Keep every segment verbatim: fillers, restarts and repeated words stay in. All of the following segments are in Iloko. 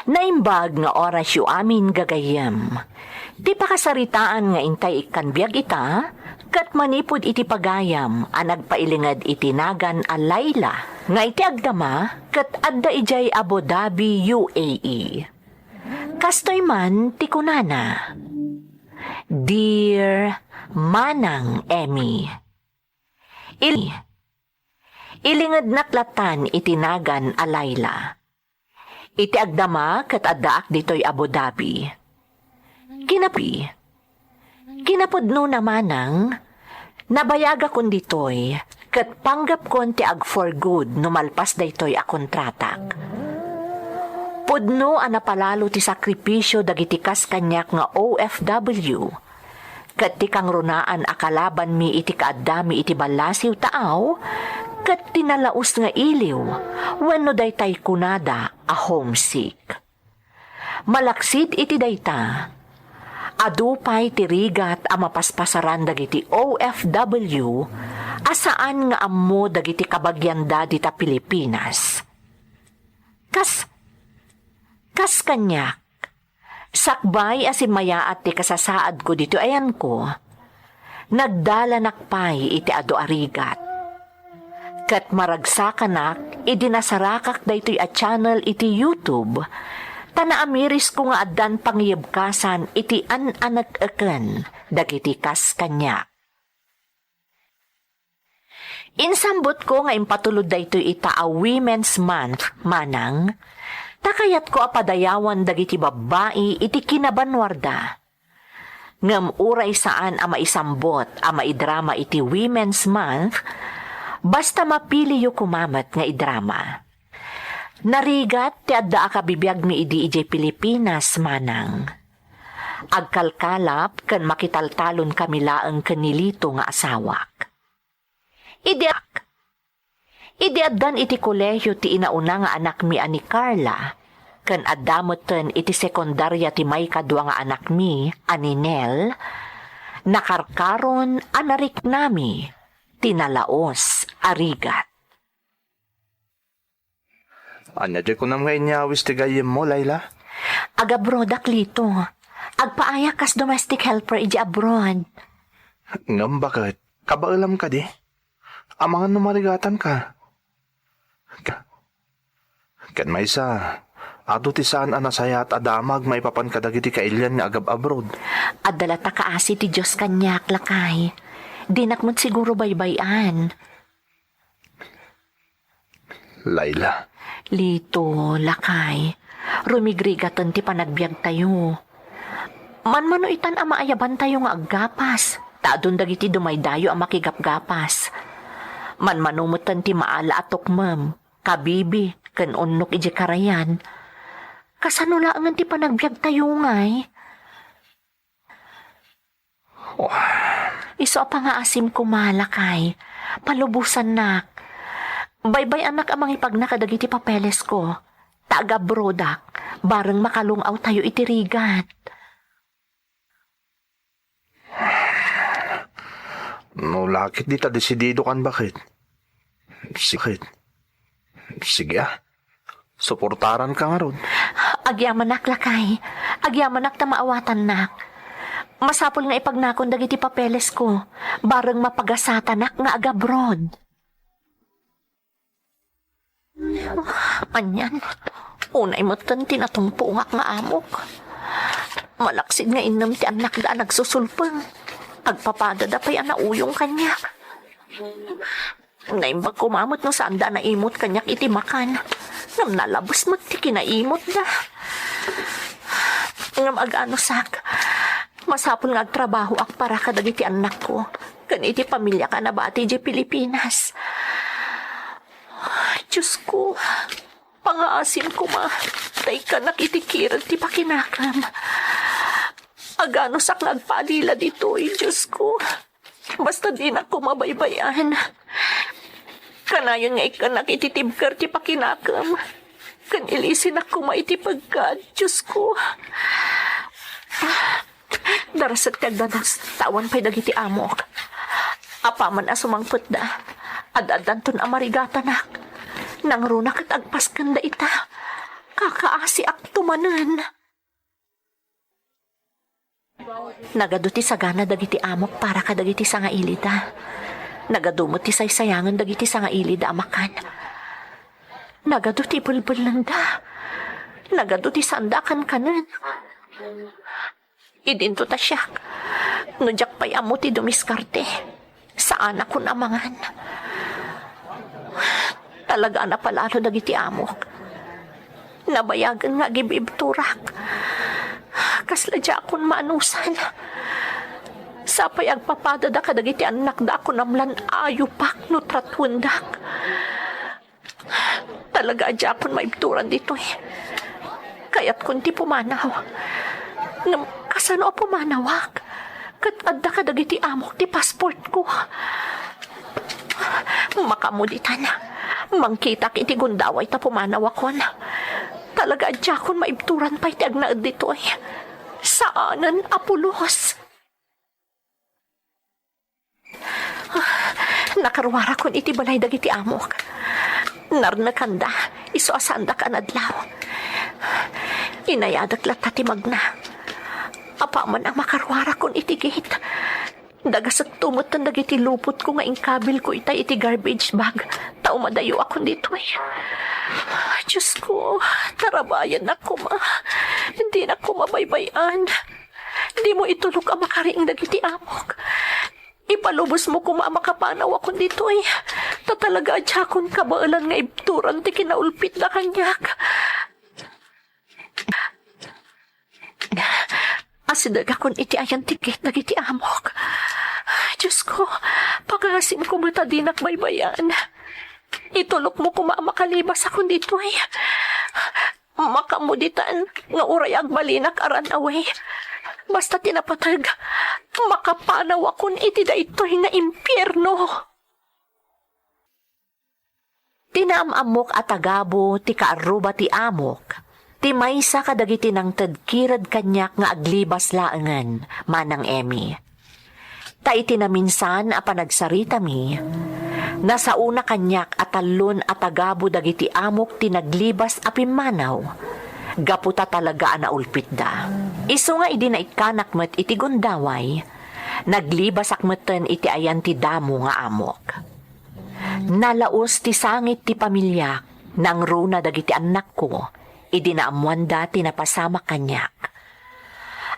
Naimbag nga orasyo amin, gagayyem. Ti pakasaritaan nga intay ikkan biag ita, ket manipud iti pagayam a nagpailinged iti nagan a Laila nga iti agdama ket adda idiay Abu Dhabi, U A E. Kastoy man ti kunana, "Dear Manang Emmy, il-, ilingednak latan iti nagan a Laila. Iti agdama ket addaak ditoy Abu Dhabi. Kinapi, kinapudno na manang, nabayagakon ditoy, ket panggepkon ti ag-for good no malpas daytoy a kontratak. Pudno a napalalo ti sakripisio dagiti kas kaniak nga O F W, ket ti kangrunaan a kalabanmi iti kaaddami iti ballasiw taaw, ket ti nalaus nga iliw, wenno daytay kunada a homesick. Malaksid iti dayta, adu pay ti rigat a mapaspasaran dagiti O F W a saan nga ammo dagiti kabagianda dita Pilipinas. Kas, kas kaniak, sakbay a simmayaat ti kasasaadko ditoy ayanko, nagdalanak pay iti adu a rigat. Ket maragsakanak idi nasarakak daytoy a channel iti YouTube, ta naamirisko nga addan pangiyebkasan iti an-anek-eken dagiti kas kaniak. Insambutko nga impatulod daytoy ita a Women's Month, manang, ta kayatko a padayawan dagiti babbai iti kinabanwarda. Ngem uray saan a maisambut a maidrama iti Women's Month, basta mapiliyo koma met nga idrama. Narigat ti addaak a bibiagmi idi idiay Pilipinas, manang. Agkalkalap ken makitaltalon kami laeng ken ni Lito nga asawak. Idi ak-, idi addan iti kolehio ti inauna nga anakmi a ni Carla, ken adda metten iti sekundaria ti maikadua nga anakmi a ni Nel, nakarkaron a nariknami ti nalaus a rigat. Ania diay kunam nga inyawis ti gayyemmo, Laila? Agabroadak, Lito. Agpaayak kas domestic helper idiay abroad. Ngem baket, kabaelam kadi? Amangan no marigatanka. Ka-, ken maysa, adu ti saan a nasayaat a damag maipapan kadagiti kailian nga agab-abroad. Adda latta kaasi ti Dios kaniak, lakay. Dinak met siguro baybay-an. Laila. Lito, lakay. Rumigrigaten ti panagbiagtayo. Manmano itan a maayabantayo nga aggapas, ta adun dagiti dumaydayo a makigapgapas. Manmano metten ti maala a tukmem, kabibi, ken unnok idiay karayan. Kasano laengen ti panagbiagtayo, ngay? Oh. Isu a pangaasim koma, lakay. Palubosannak. Baybay-anak a mangipagna kadagiti papelesko. Ta agabroadak, bareng makalung-awtayo iti rigat. No lakit dita desidido kan, baket. Sige. Sige, ah. Suportaranka ngarud. Agyamanak, lakay. Agyamanak ta maawatannak. Masapul nga ipagnakon dagiti papelesko, bareng mapagasatanak nga agabroad. Anian, unay metten ti natungpungak nga amok. Malaksid nga innem ti annakda a nagsusulpeng. Agpapadada pay a nauyong kaniak. Naimbag koma met no saanda a naimut kaniak iti makan. Ngem nalabes met ti kinaimutda. Ngem aganusak, masapul nga agtrabahoak para kadagiti annakko ken iti pamiliak a nabati idiay Pilipinas. Diosko, pangaasim koma, ta ikkanak iti kireg ti pakinakem. Aganusak nga agpalila ditoy, Diosko. Basta dinak koma baybay-an. Kanayon nga ikkanak iti tibker ti pakinakem. Ken ilisinak koma iti pegkad, Diosko. Daraset ti agdanas, ta awan pay dagiti amok. Apaman a sumangpetda, ad-addanton a marigatanak. Nangruna ket agpaskenda ita. Kakaasiakto manen. Nagadu ti sagana dagiti amok para kadagiti sangailida. Nagadu met ti saysayangen dagiti sangailida a makan. Nagadu ti belbellenda. Nagadu ti saanda a kankanen. Idinto ta siak, no diak pay ammo ti dumiskarte, saanakon a mangan. Talaga a napalalo dagiti amok. Nabayagen nga agibibturak. Kasla diakon maanusal. Sapay agpapadada kadagiti annakda a kunam lan ayupak no tratuendak. Talaga a diakon maibturan ditoy. Kayatkon ti pumanaw. Ngem kasano a pumanawak? Ket adda kadagiti amok ti passportko. Makaammo ditan. Mangkitak iti gundaway ta pumanawakon. Talaga a diakon maibturan pay ti agnaed ditoy. Saanen a pulos. Nakaruarakon iti balay dagiti amok. Narnekanda, isu a saandak a nadlaw. Inayadek latta ti magna. Apaman a makaruarakon iti gate, dagasekto metten dagiti lupotko nga inkabilko itay iti garbage bag, ta umadayoakon ditoy. Diosko, tarabayannak koma. Dinak koma baybay-an. Dimo itulok a makariing dagiti amok. Ipalubosmo koma a makapanawakon ditoy. Ta talaga a diakon kabaelan nga ibturan ti kinaulpitda kaniak. Asidegakon iti ayan ti gate dagiti amok. Diosko, pangaasimko met a dinak baybay-an. Itulokmo koma a makalibasakon ditoy. Makaammo ditan nga uray agbalinak a run away. Basta ti napateg, makapanawakon iti daytoy nga impierno. Ti naam-ammok a tagabu ti kaarruba ti amok, ti maysa kadagiti nangted kired kaniak nga aglibas laengen, Manang Emmy. Ta iti naminsan a panagsaritami, nasaona kaniak a tallon a tagabu dagiti amok ti naglibas a pimmanaw, gapu ta talaga a naulpitda. Isu nga idi naikkanak met iti gundaway, naglibasak metten iti ayan ti damo nga amok. Nalaus ti sangit ti pamiliak, nangruna dagiti annakko, idi naammoanda ti napasamak kaniak.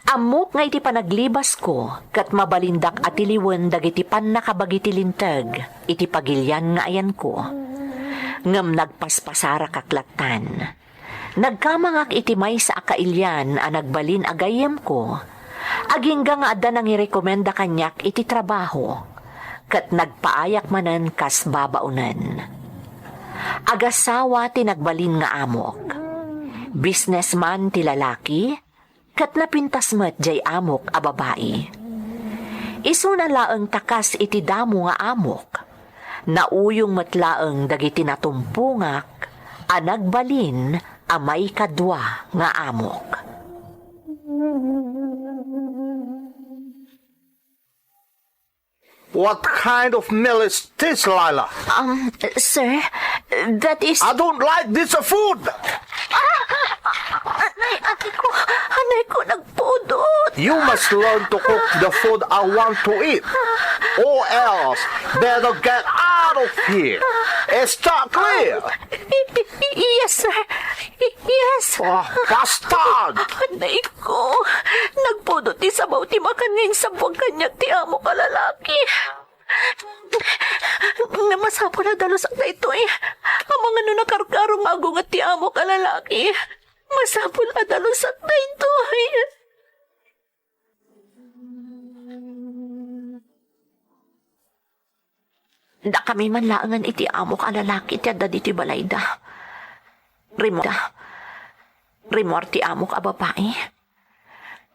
Ammok nga iti panaglibasko, ket mabalindak a tiliwen dagiti pannakabagi ti linteg iti pagilian nga ayanko. Ngem nagpaspasarakak lattan. Nagkamangak iti maysa a kailian a nagbalin a gayyemko, agingga nga adda nangirekomenda kaniak iti trabaho, ket nagpaayak manen kas babaonen. Agasawa ti nagbalin nga amok. Businessman ti lalaki, ket napintas met jay amok a babai. Isuna laeng ta kas iti damo nga amok, nauyong met laeng dagiti natumpongak a nagbalin a maikadua nga amok. What kind of meal is this, Lila? Um, sir, that is— I don't like this food! Ah! Anay, anay ko! Anay ko, nagpudot! You must learn to cook the food I want to eat. Or else, better get out of here. Is that clear? Y-, y-, yes, sir. Y-, yes. Ah, bastard! Anay ko, nagpudot ti sabaw ti makan nga insabwag kaniak ti amok a lalaki. Nga masapul a dalusak daytoy. Amangan no nakarkaro nga agunget ti amok a lalaki. Masapul a dalusak daytoy. Dakami man laengen iti amok a lalaki ti adda ditoy balayda. Rimor-, rimor ti amok a babai.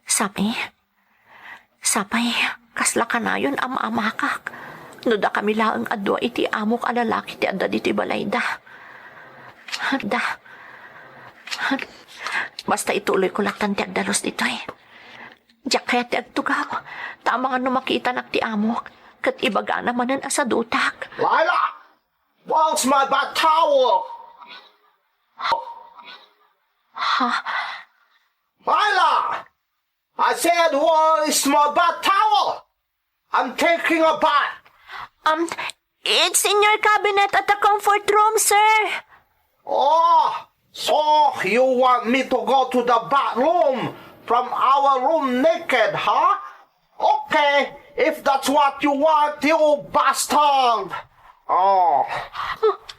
Sapay, sapay, kasla kanayon a maamakak. No dakami laeng a dua iti amok a lalaki ti adda ditoy balayda. Da. Basta ituloyko lattan ti agdalus ditoy. Diak kayat ti agtugaw, ta amangan no makitanak ti amok, ket ibagana manen a sadutak. Lila! Where's my bath towel? Ha? Myla! I said, where is my bath towel? I'm taking a bath. Um, it's in your cabinet at the comfort room, sir. Oh, so you want me to go to the bathroom from our room naked, huh? Okay, if that's what you want, you bastard. Oh.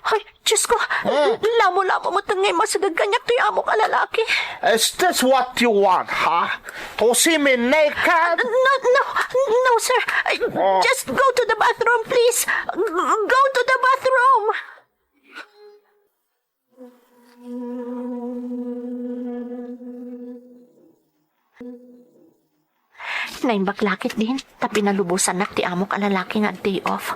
Ay, Diyos ko! Hmm. Lamo-lamo met nga imasideg kaniak toy amok a lalaki. Is this what you want, huh? To see me naked? No, no, no, sir. Ay, oh. Just go to the bathroom, please. Go to the bathroom. Naimbag la ketdin ta pinalubosannak ti amok a lalaki nga ag-day off.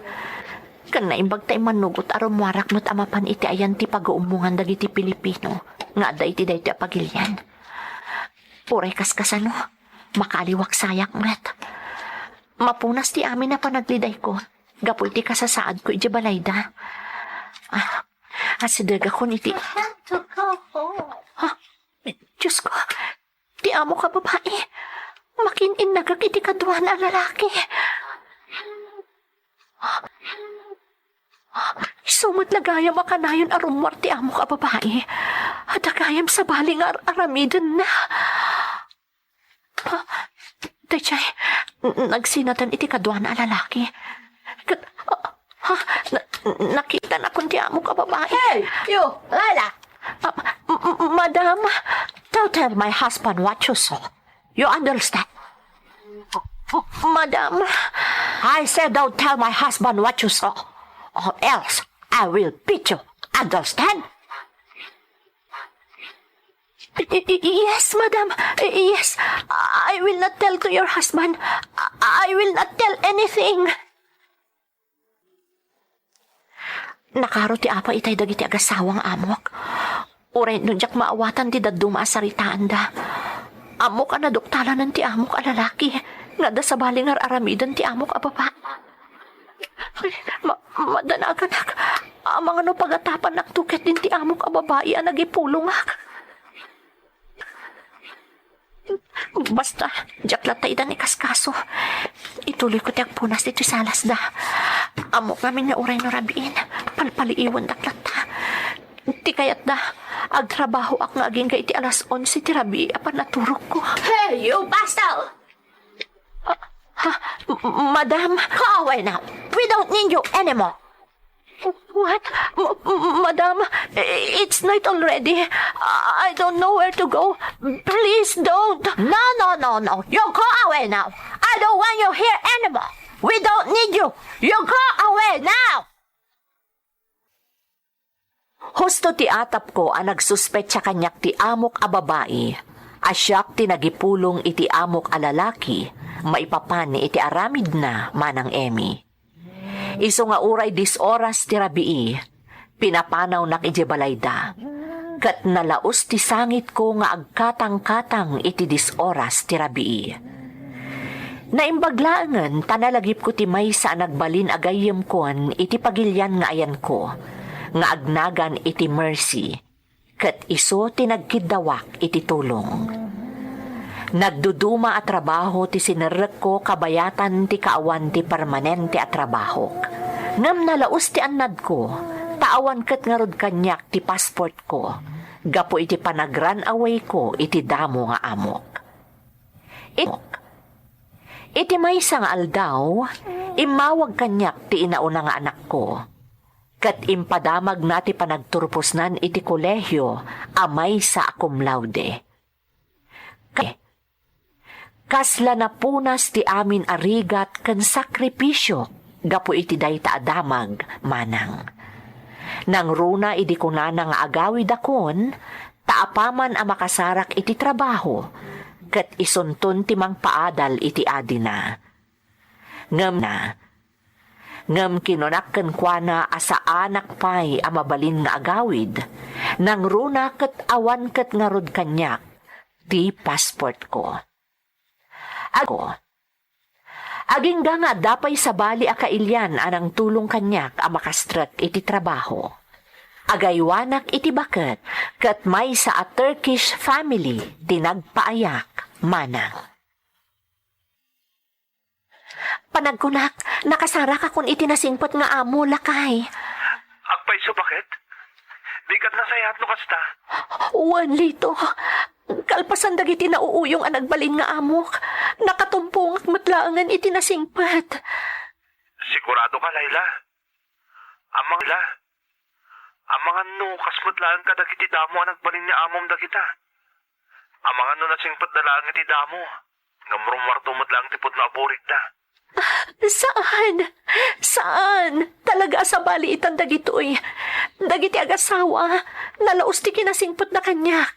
Ken naimbag ta immanugot a rummuarak met a mapan iti ayan ti pagaumongan dagiti Pilipino nga adda iti daytoy a pagilian. Uray kaskasano, makaaliwak sayak met. Mapunas ti amin a panaglidayko gapu iti kasasaadko idiay balayda. Ah, asidegakon iti... I have to go home. Ah, Diyos ko, ti amok a babai, makin-innagak iti kaduana a lalaki. Isu met la gayam a kanayon a rummuar ti amok a babai. Adda gayam sabali nga ar-aramidenna. Ah, daydiay, n-, nagsinatan iti kaduana a lalaki. Ket, ah, ha, na-, nakitanakon ti amok a babai. Hey, you, Myla! Ah, m-, m-, madam, don't tell my husband what you saw. You understand? Madam. I said don't tell my husband what you saw, or else I will beat you. Understand? Y-, y-, yes, madam. Y-, yes. I will not tell to your husband. I, I will not tell anything. Nakaro ti apa itay dagiti agasawa nga amok. Uray no diak maawatan ti dadduma a saritaanda. Ammok a naduktalanen ti amok a lalaki nga adda sabali nga ar-aramiden ti amok a babai. Ay, ma-, madanaganak. Amangan no pagatapannak to ketdin ti amok a babai a nagipulongak. Basta, diak latta ida ikaskaso. Ituloyko ti agpunas ditoy salasda. Ammok ngamin nga uray no rabiin, palpaliiwendak latta. Ti kayatda, agtrabahoak nga agingga iti alas onse ti rabii a pannaturogko. Hey, you bastard! Ah, ha? M-, madam? Go away now. We don't need you anymore. What? M-, m-, madam, it's night already. I don't know where to go. Please don't. No, no, no, no. You go away now. I don't want you here anymore. We don't need you. You go away now. Husto ti atapko a nagsuspetsa kaniak ti amok a babai, a siak ti nagipulong iti amok a lalaki, maipapan iti aramidna, Manang Emmy. Isu nga uray dies oras ti rabii, pinapanawnak idiay balayda, ket nalaus ti sangitko nga agkatangkatang iti dies oras ti rabii. Naimbag laengen ta nalagipko ti maysa a nagbalin a gayyemkon iti pagilian nga ayanko, nga agnagan iti Mercy, ket isu ti nagkiddawak iti tulong. Nagduduma a trabaho ti sinerrekko kabayatan ti kaawan ti permanente a trabahok. Ngem nalaus ti annadko, ta awan ket ngarud kaniak ti passportko, gapu iti panag-run awayko iti damo nga amok. It-, iti maysa nga aldaw, immawag kaniak ti inauna nga anakko, ket impadamagna ti panagturposnan iti kolehio a maysa a cum laude. Ka-, kasla napunas ti amin a rigat ken sakripisio gapu iti dayta a damag, Manang. Nangruna idi kunana nga agawidakon, ta apaman a makasarak iti trabaho, ket isunton ti mangpaadal iti adina. Ngem na, ngem kinunak kenkuana a saanak pay a mabalin nga agawid, nangruna ket awan ket ngarud kaniak ti passportko. Ako, agingga nga adda pay sabali a kailian a nangtulong kaniak a makastrek iti trabaho. agaywanak iti baket, ket maysa a Turkish family ti nagpaayak, manang. Panagkunak, nakasarakakon iti nasingpet nga amo, lakay. Agpayso, baket? Dika nasayaat no kasta? Wen, Lito. Kalpasan dagiti nauuyong a nagbalin nga amok, nakatumpongak met laengen iti nasingpet. Sigurado ka, Laila? Amang la, amangan no kas met laeng kadagiti damo a nagbalin ni amom dagita. Amangan no nasingpetda laeng iti damo, ngem rummuarto met laeng ti pudno a burikda. Saan! Saan! Talaga a sabali itan dagitoy. Dagiti agasawa, nalaus ti kinasingpetda kaniak.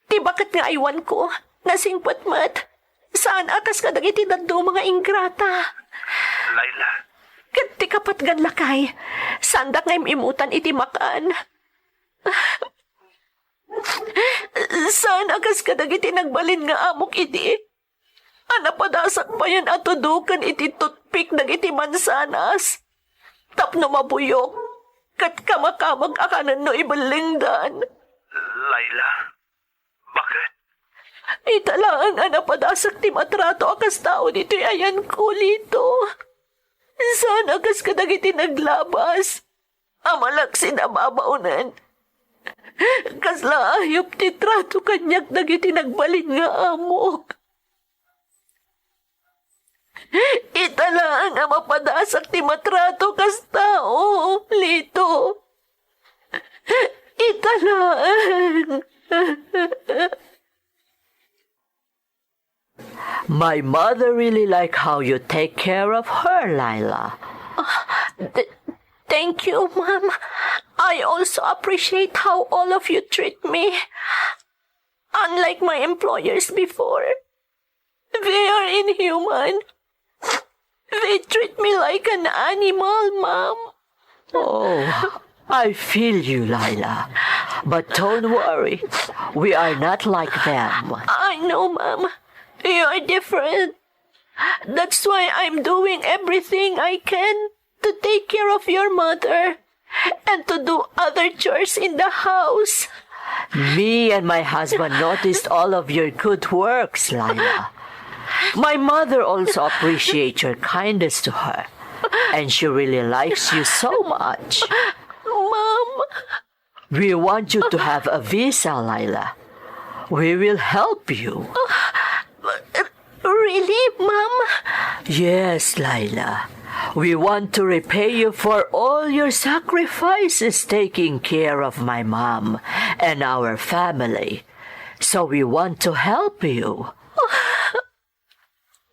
Ti baket nga aywanko, nasingpet met. Saan a kas kadagiti dadduma nga ingrata. Laila. Ket ti kapatgan, lakay, saandak nga im-imutan iti makan. Saan a kas kadagiti nagbalin nga amok idi a napadasak payen a tudoken iti toothpick dagiti mansanas tapno mabuyok ket kamakamag a kanen no ibellengdan. Laila, baket? Ita laeng a napadasak ti matrato a kas tao ditoy ayanko, Lito. Saan a kas kadagiti naglabas a malaksid a babaonen. Kasla ayup ti trato kaniak dagiti nagbalin nga amok. Ita laeng a mapadasak ti matrato kas tao, Lito. Ita laeng. My mother really like how you take care of her, Laila. Ah, th- thank you, Mom. I also appreciate how all of you treat me. Unlike my employers before, they are inhuman. They treat me like an animal, Mom. Oh, I feel you, Laila. But don't worry, we are not like them. I know, Mom. You're different. That's why I'm doing everything I can to take care of your mother and to do other chores in the house. Me and my husband noticed all of your good works, Laila. My mother also appreciates your kindness to her, and she really likes you so much. Mom, we want you to have a visa, Laila. We will help you. Really, Mom? Yes, Laila. We want to repay you for all your sacrifices taking care of my mom and our family. So we want to help you.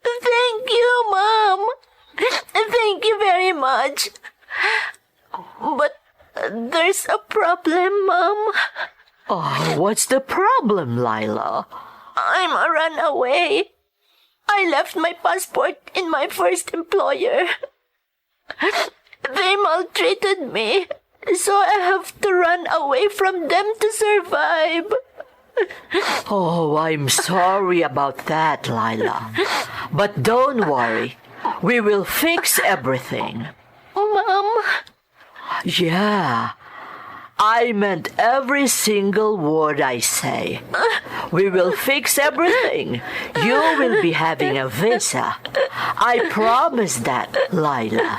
Thank you, Mom. Thank you very much. But there's a problem, Mom. Oh, what's the problem, Laila? I'm a runaway. I left my passport in my first employer. They maltreated me, so I have to run away from them to survive. Oh, I'm sorry about that, Laila. But don't worry. We will fix everything. Mom. Yeah. I meant every single word I say. We will fix everything. You will be having a visa. I promise that, Laila.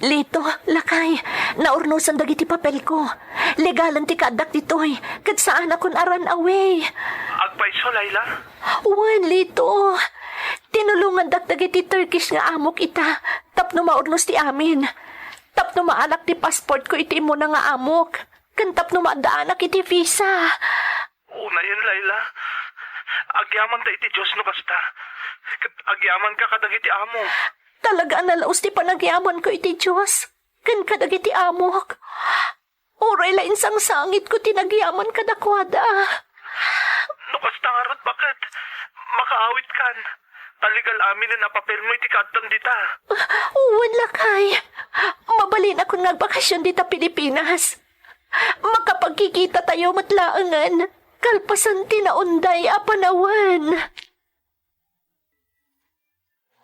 Lito, lakay, naurnosan dagiti papelko. Legalen ti kaaddak ditoy, ket saanakon a run away. Agpayso, Laila? Wen, Lito. Tinulongandak dagiti Turkish nga amok ita tapno maurnos ti amin. Tapno maanak ti passportko iti immuna nga amok, ken tapno maaddaanak iti visa. Unayen, Laila. Agyamanta iti Dios no kasta. Ket agyamanka kadagiti amo. Talaga a nalaus ti panagyamanko iti Dios ken kadagiti amok. Uray la insangsangitko ti nagyaman kadakuada. No kasta ngarud, baket? Makaawitkan. Ta legal aminen a papelmo iti kaadtam dita. Wen, lakay. Mabalinakon nga agbakasyon dita Pilipinas. Makapagkikitatayo met laengen kalpasan ti naunday a panawen.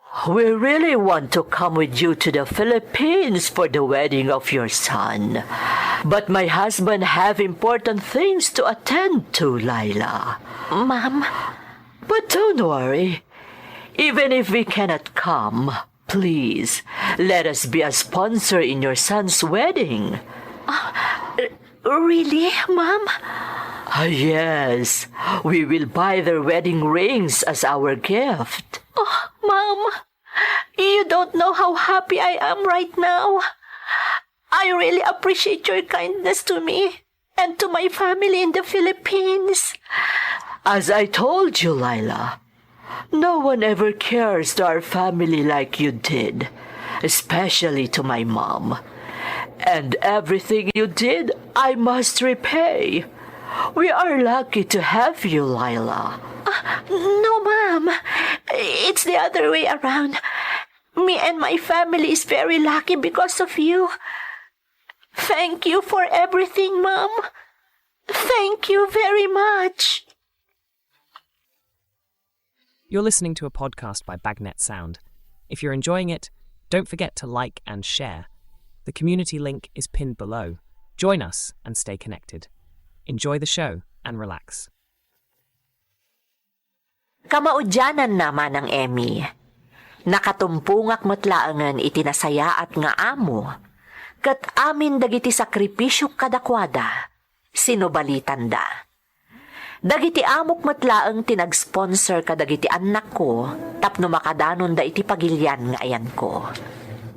We really want to come with you to the Philippines for the wedding of your son. But my husband have important things to attend to, Laila. Ma'am. But don't worry. Even if we cannot come, please, let us be a sponsor in your son's wedding. Ah, r-, really, Ma'am? Ah, yes. We will buy their wedding rings as our gift. Oh, Ma'am, you don't know how happy I am right now. I really appreciate your kindness to me and to my family in the Philippines. As I told you, Laila, no one ever cares to our family like you did, especially to my mom. And everything you did, I must repay. We are lucky to have you, Laila. Ah, no, Ma'am. It's the other way around. Me and my family is very lucky because of you. Thank you for everything, Ma'am. Thank you very much. You're listening to a podcast by Bagnet Sound. If you're enjoying it, don't forget to like and share. The community link is pinned below. Join us and stay connected. Enjoy the show and relax. Kamaudiananna, Manang Emmy. Nakatumpongak met laengen iti nasayaat nga amo, ket amin dagiti sakripisio kadakuada, sinubalitanda. Dagiti amok met laeng ti nag-sponsor kadagiti annakko tapno makadanonda iti pagilian nga ayanko.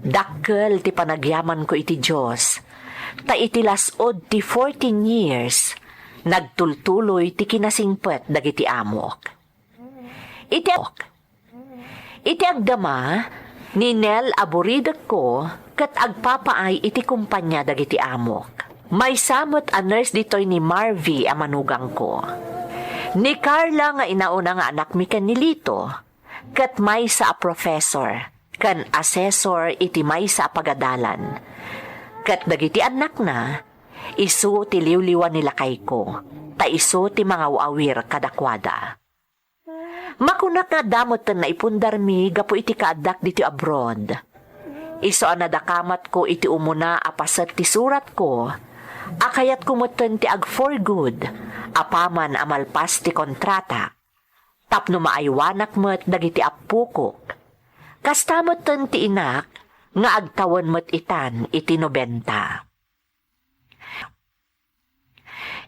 Dakkel ti panagyamanko iti Dios, ta iti las-ud ti fourteen years, nagtultuloy ti kinasingpet dagiti amok. Iti Iti agdama, ni Nel a buridekko ket agpapaay iti kompania dagiti amok. Maysa met a nurse ditoy ni Marvy a manugangko. Ni Carla nga inauna nga anakmi ken ni Lito, ket maysa a professor ken assessor iti maysa a pagadalan. Ket dagiti annakna, isu ti liwliwa ni lakayko, ta isu ti mangaw-awir kadakuada. Makunak nga adda metten naipundarmi gapu iti kaaddak ditoy abroad. Isu a nadakamatko iti umuna a paset ti suratko, a kayatko metten ti ag-for good apaman a malpas ti kontrata, tapno maaywanak met dagiti appokok. Kasta metten ti inak nga agtawen met itan iti nobenta.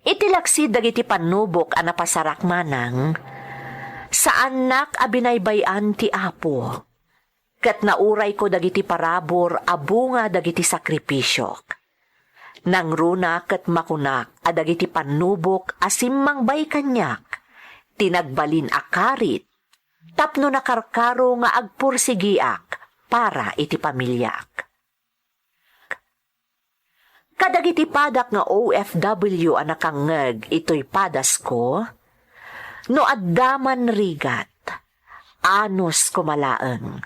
Iti laksid dagiti pannubok a napasarak manang, saannak a binaybay-an ti Apo, ket naurayko dagiti parabur a bunga dagiti sakripisiok. Nangruna ket makunak a dagiti pannubok a simmangbay kaniak ti nagbalin a karit tapno nakarkaro nga agpursigiak para iti pamiliak. Kadagiti padak nga O F W a nakangngeg itoy padasko, no adda man rigat, anus koma laeng.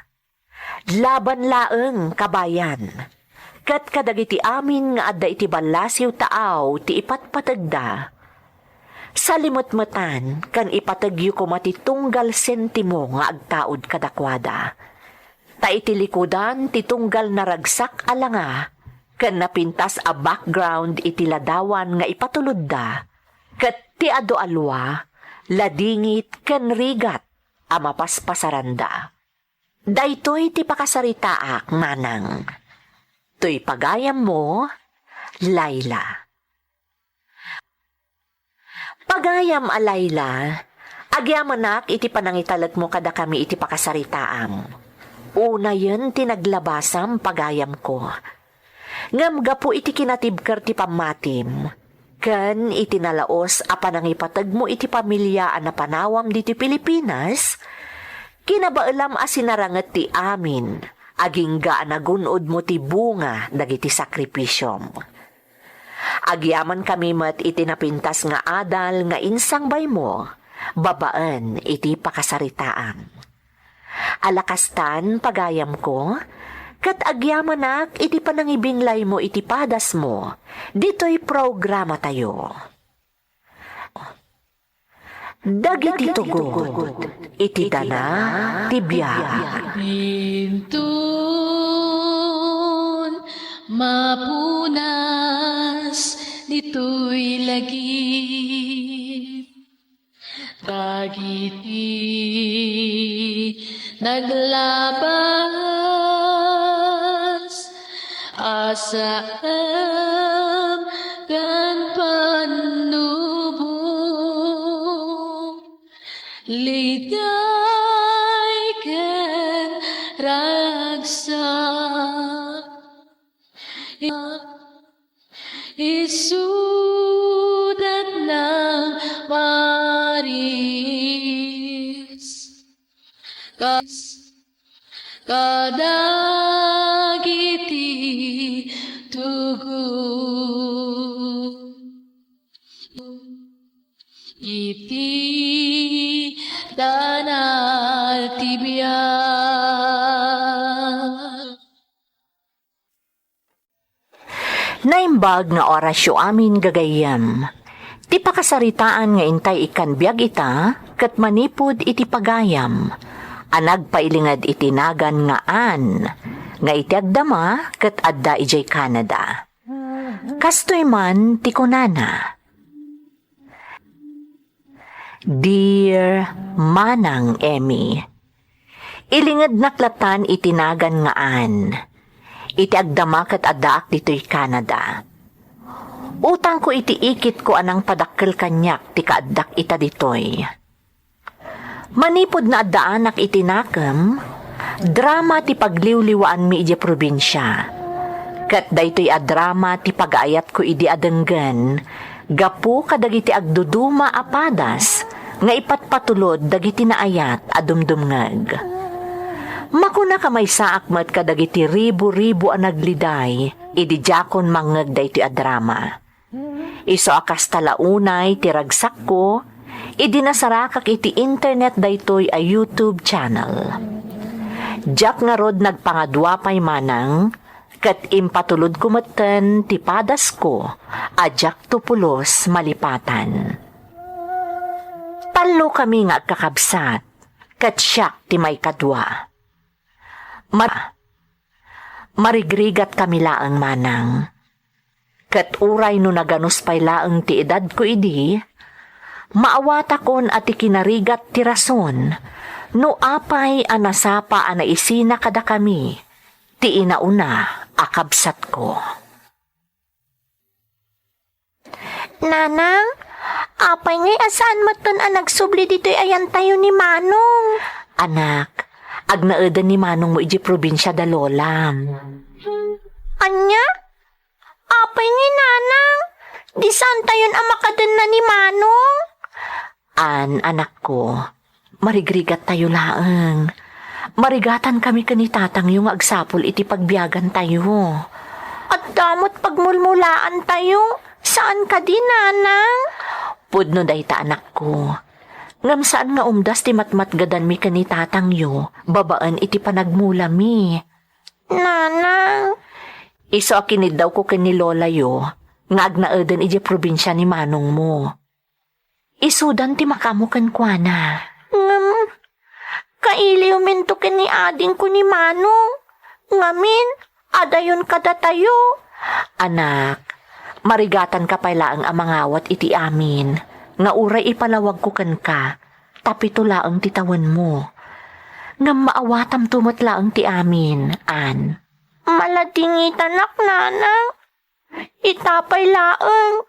Laban laeng, kabayan, ket kadagiti amin nga adda iti ballasiw taaw ti ipatpategda, salimetmetan ken ipategyo koma ti tunggal sentimo nga agtaud kadakuada. Ta iti likudan ti tunggal naragsak a langa ken napintas a background iti ladawan nga ipatulodda, ket ti adu a lua, ladingit ken rigat a mapaspasaranda. Daytoy ti pakasaritaak, manang. Toy pagayammo, Laila. Pagayam a Laila, agyamanak iti panangitalekmo kadakami iti pakasaritaam. Unayen ti naglabasam, pagayamko. Ngem gapu iti kinatibker ti pammatim, ken iti nalaus a panangipategmo iti pamilia a napanawam ditoy Pilipinas, kinabaelam a sinaranget ti amin, agingga a nagun-odmo ti bunga dagiti sakripisiom. Agyamankami met iti napintas nga adal nga insangbaymo babaen iti pakasaritaam. Ala kastan, pagayamko, ket agyamanak iti panangibinglaymo iti padasmo ditoy programatayo. Dagiti tugot iti dana ti biag. Inton mapunas ditoy lagip, dagiti naglabas a saan ken pannubo, liday ken ragsak. Isudat nang maris kas kadagiti tugot iti dana ti biag. Naimbag nga orasyo amin, gagayyem. Ti pakasaritaan nga intay ikkan biag ita ket manipud iti pagayam a nagpailinged iti nagan nga Ann, nga iti agdama ket adda idiay Canada. Kastoy man ti kunana, Dear Manang Emmy, ilingednak latan iti nagan nga Ann. Iti agdama ket addaak ditoy Canada. Utangko iti ikitko a nangpadakkel kaniak ti kaaddak ita ditoy. Manipud naaddaanak iti nakem, drama ti pagliwliwaanmi idiay probinsia. Ket daytoy a drama ti pagaayatko idi a denggen, gapu kadagiti agduduma a padas nga ipatpatulod dagiti naayat a dumdumngeg. Makunak a maysaak met kadagiti ribu-ribu a nagliday idi diakon mangngeg daytoy a drama. Isu a kasta la unay ti ragsakko idi nasarakak iti internet daytoy a YouTube channel. Diak ngarud nagpangadua pay manang, ket impatulodko metten ti padasko a diakto pulos malipatan. Tallokami nga agkakabsat, ket siak ti maikadua. Mar-, marigrigatkami laeng manang. Ket uray no naganus pay laeng ti edadko idi, maawatakon a ti kinarigat ti rason no apay a nasapa a naisina kadakami ti inauna a kabsatko. Nanang, apay ngay a saan metten a nagsubli ditoy ayantayo ni Manong? Anak, agnaeden ni Manongmo idiay probinsia da lolam. Ania? Apay ngay, Nanang? Di saantayon a makadenna ni Manong? Ann, anakko, marigrigattayo laeng. Marigatankami ken ni tatangyo nga agsapul iti pagbiagantayo. Adda met pagmulmulaantayo. Saan kadi, Nanang? Pudno dayta, anakko. Ngem saan nga umdas ti matmatgedanmi ken ni tatangyo babaen iti panagmulami. Nanang. Isu a kiniddawko ken ni lolayo nga agnaeden idiay probinsia ni manongmo. Isudan ti makaammo kenkuana. Ngem, kailiwminto ken ni adingko ni Manong. Ngamin, adayon kadatayo. Anak, marigatanka pay laeng a mangawat iti amin nga uray ipalawagko kenka, ta pito laeng ti tawenmo. Ngem maawatamto met laeng ti amin, Ann. Maladingitanak, Nanang. Ita pay laeng,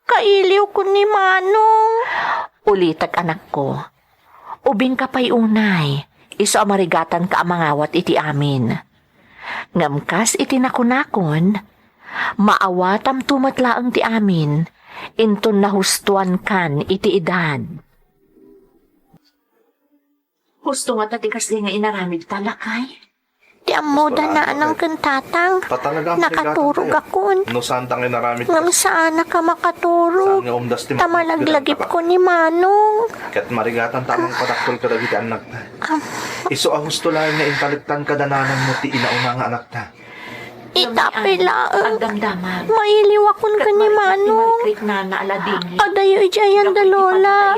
kailiwko ni Manong. Ulitek, anakko. Ubingka pay unay, isu a marigatanka a mangawat iti amin. Ngem kas iti nakunakon, maawatamto met laeng ti amin, inton nahustoankan iti edad. Husto ngata ti kasdi nga inaramidta, lakay? Ti ammoda, Nanang ken Tatang. Nakaturogakon. No saanta nga inaramidta. Ngem saanak a makaturog. Ta malaglagipko ni Manong. Ket marigatanta a mangpadakkel kadagiti annakta. Isu a husto laeng nga intalektan kada nanangmo ti inauna nga annakta. Ita pay laeng. Agdamdama. Mailiwakon ken ni Manong. Adayo iti ayan da Lola.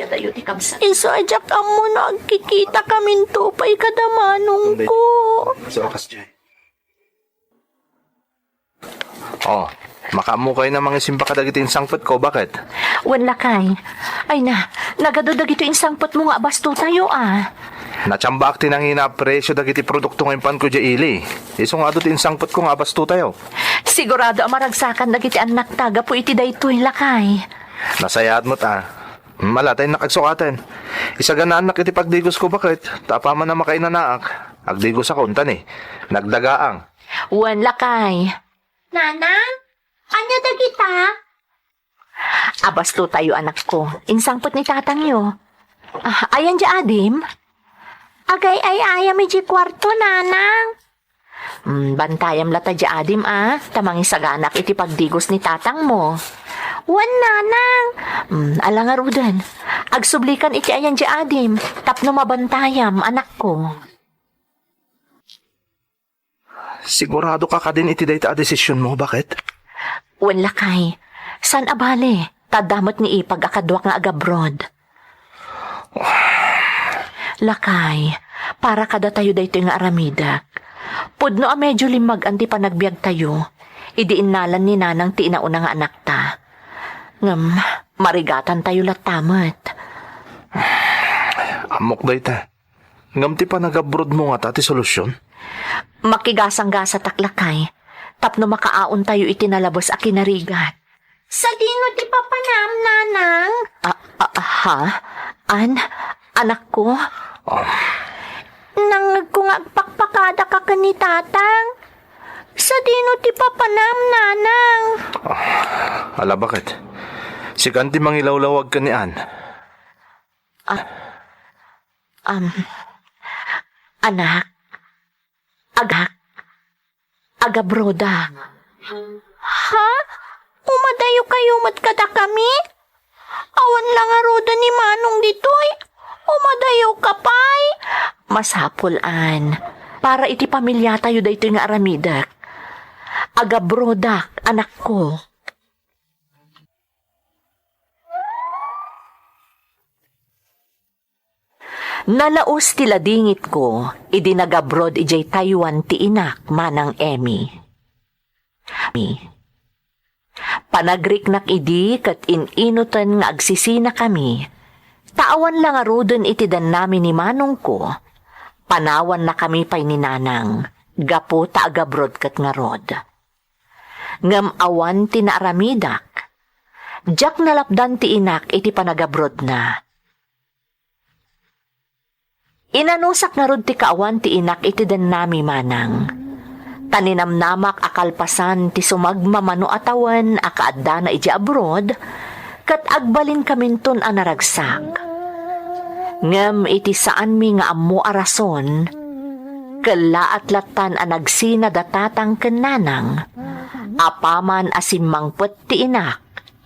Isu a diak ammo no agkikita kaminto pay kada Manongko. So, kas jay. Oh, makaammo kayo na mangisimbag kadagiti insangpetko, baket? Wen, lakay. Ay na, nagadu dagiti insangpetmo nga abasto tayo, a. Natsambaak ti nangina a presio dagiti produkto nga impanko idiay ili. Isu nga adu ti insangpetko nga abasto tayo. Sigurado a maragsakan dagiti annakta gapu iti daytoy, lakay. Nasayaat met, a. Mala ta innak agsukaten. Isaganaannak iti pagdigosko, baket, ta apaman a makainanaak, agdigosakon ta ni, nagdagaang. Wen, lakay. Nanang, ania dagita? Abasto tayo, anakko. Insangpet ni tatangyo. Ah, ayan diay adim? Agay-ay-ayam idiay kuarto, nanang. Mm, bantayam latta diay adim, a, ta mangisaganak iti pagdigos ni tatangmo. Wen, nanang. Mm, ala ngaruden. Agsublikan iti ayan diay adim, tapno mabantayam, anakko. Sigurado ka kadin iti dayta a desisionmo, baket? Wen, lakay. Saan a bale, ta adda met ni ipag a kaduak nga agabroad. Lakay, para kadatayo daytoy nga aramidek. Pudno a medio limmag-an ti panagbiagtayo, idi innalan ni nanang ti inauna nga anakta. Ngem, marigatantayo latta met. Ammok dayta. Ngem ti panagabrodmo ngata ti solusion? Makigasanggasatak, lakay, tapno makaaontayo iti nalabes a kinarigat. Sadino ti papanam, nanang? A, a, ha? An, anakko? Oh. Nangngegko nga agpakpakadaka ken ni tatang. Sadino ti papanam, nanang? Ah, ala, baket? Sika ti mangilawlawag ken ni Ann. Ah, um, anak, agak, agabrodak. Ha? Umadayo kayo met kadakami? Awan la ngaruden ni Manong ditoy. Umadayo ka pay. Masapul, Ann. Para iti pamiliatayo daytoy nga aramidek. Agabrodak, anakko. Nalaus ti ladingitko idi nagabroad idiay Taiwan ti inak, Manang Emmy. Mi. Panagriknak idi ket in-inuten nga agsisinakami, ta awan la ngaruden iti dannami ni manongko, panawannakami pay ni nanang, gapu ta agabroad ket ngarud. Ngem awan ti naaramidak. Diak nalapdan ti inak iti panagabrodna. Inanusak ngarud ti kaawan ti inak iti dannami, Manang. Ta ninamnamak a kalpasan ti sumagmamano a tawen a kaaddana idiay abroad, ket agbalinkaminton a naragsak. Ngem iti saanmi nga ammo a rason, kellaat lattan a nagsina da tatang ken nanang, apaman a simmangpet ti inak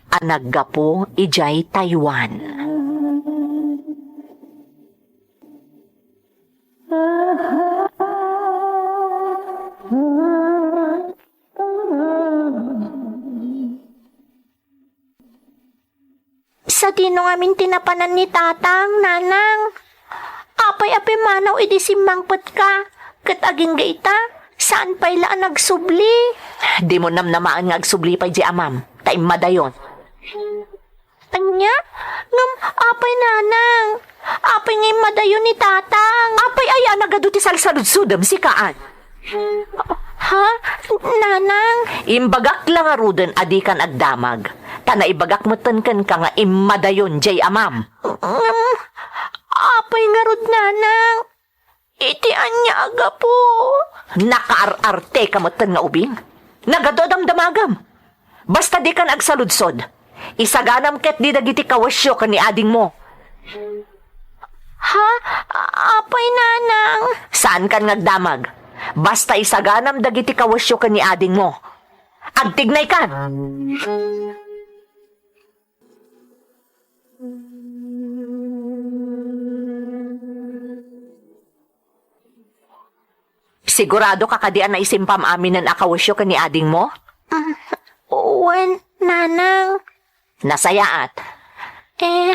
a naggapu idiay Taiwan. Sadino ngamin ti napanan ni tatang, nanang? Apay a pimmanaw idi simmangpetka? Ket agingga ita, saan pay la a nagsubli? Dimo namnamaen nga agsubli pay diay amam, ta immadayon. Ania? Ngem apay, nanang? Apay nga immadayon ni tatang? Apay aya a nagadu ti salsaludsodem, sika, Ann? Ha? Nanang? Imbagak la ngaruden a dikan agdamag. Ta naibagak metten kenka nga immadayon diay amam. Ngem, apay ngarud, nanang? Iti ania a gapu? Nakaar-arteka metten nga ubing? Nagadu a damdamagem. Basta dikan agsaludsod. Isaganam ketdi dagiti kawesyo ken ni adingmo. Ha? Apay, nanang? Saankan nga agdamag. Basta isaganam dagiti kawesyo ken ni adingmo. Agtignaykan! Sigurado ka kadi a naisimpam aminen a kawesyo ken ni adingmo? Mm, wen, Nanang. Nasayaat. Eh,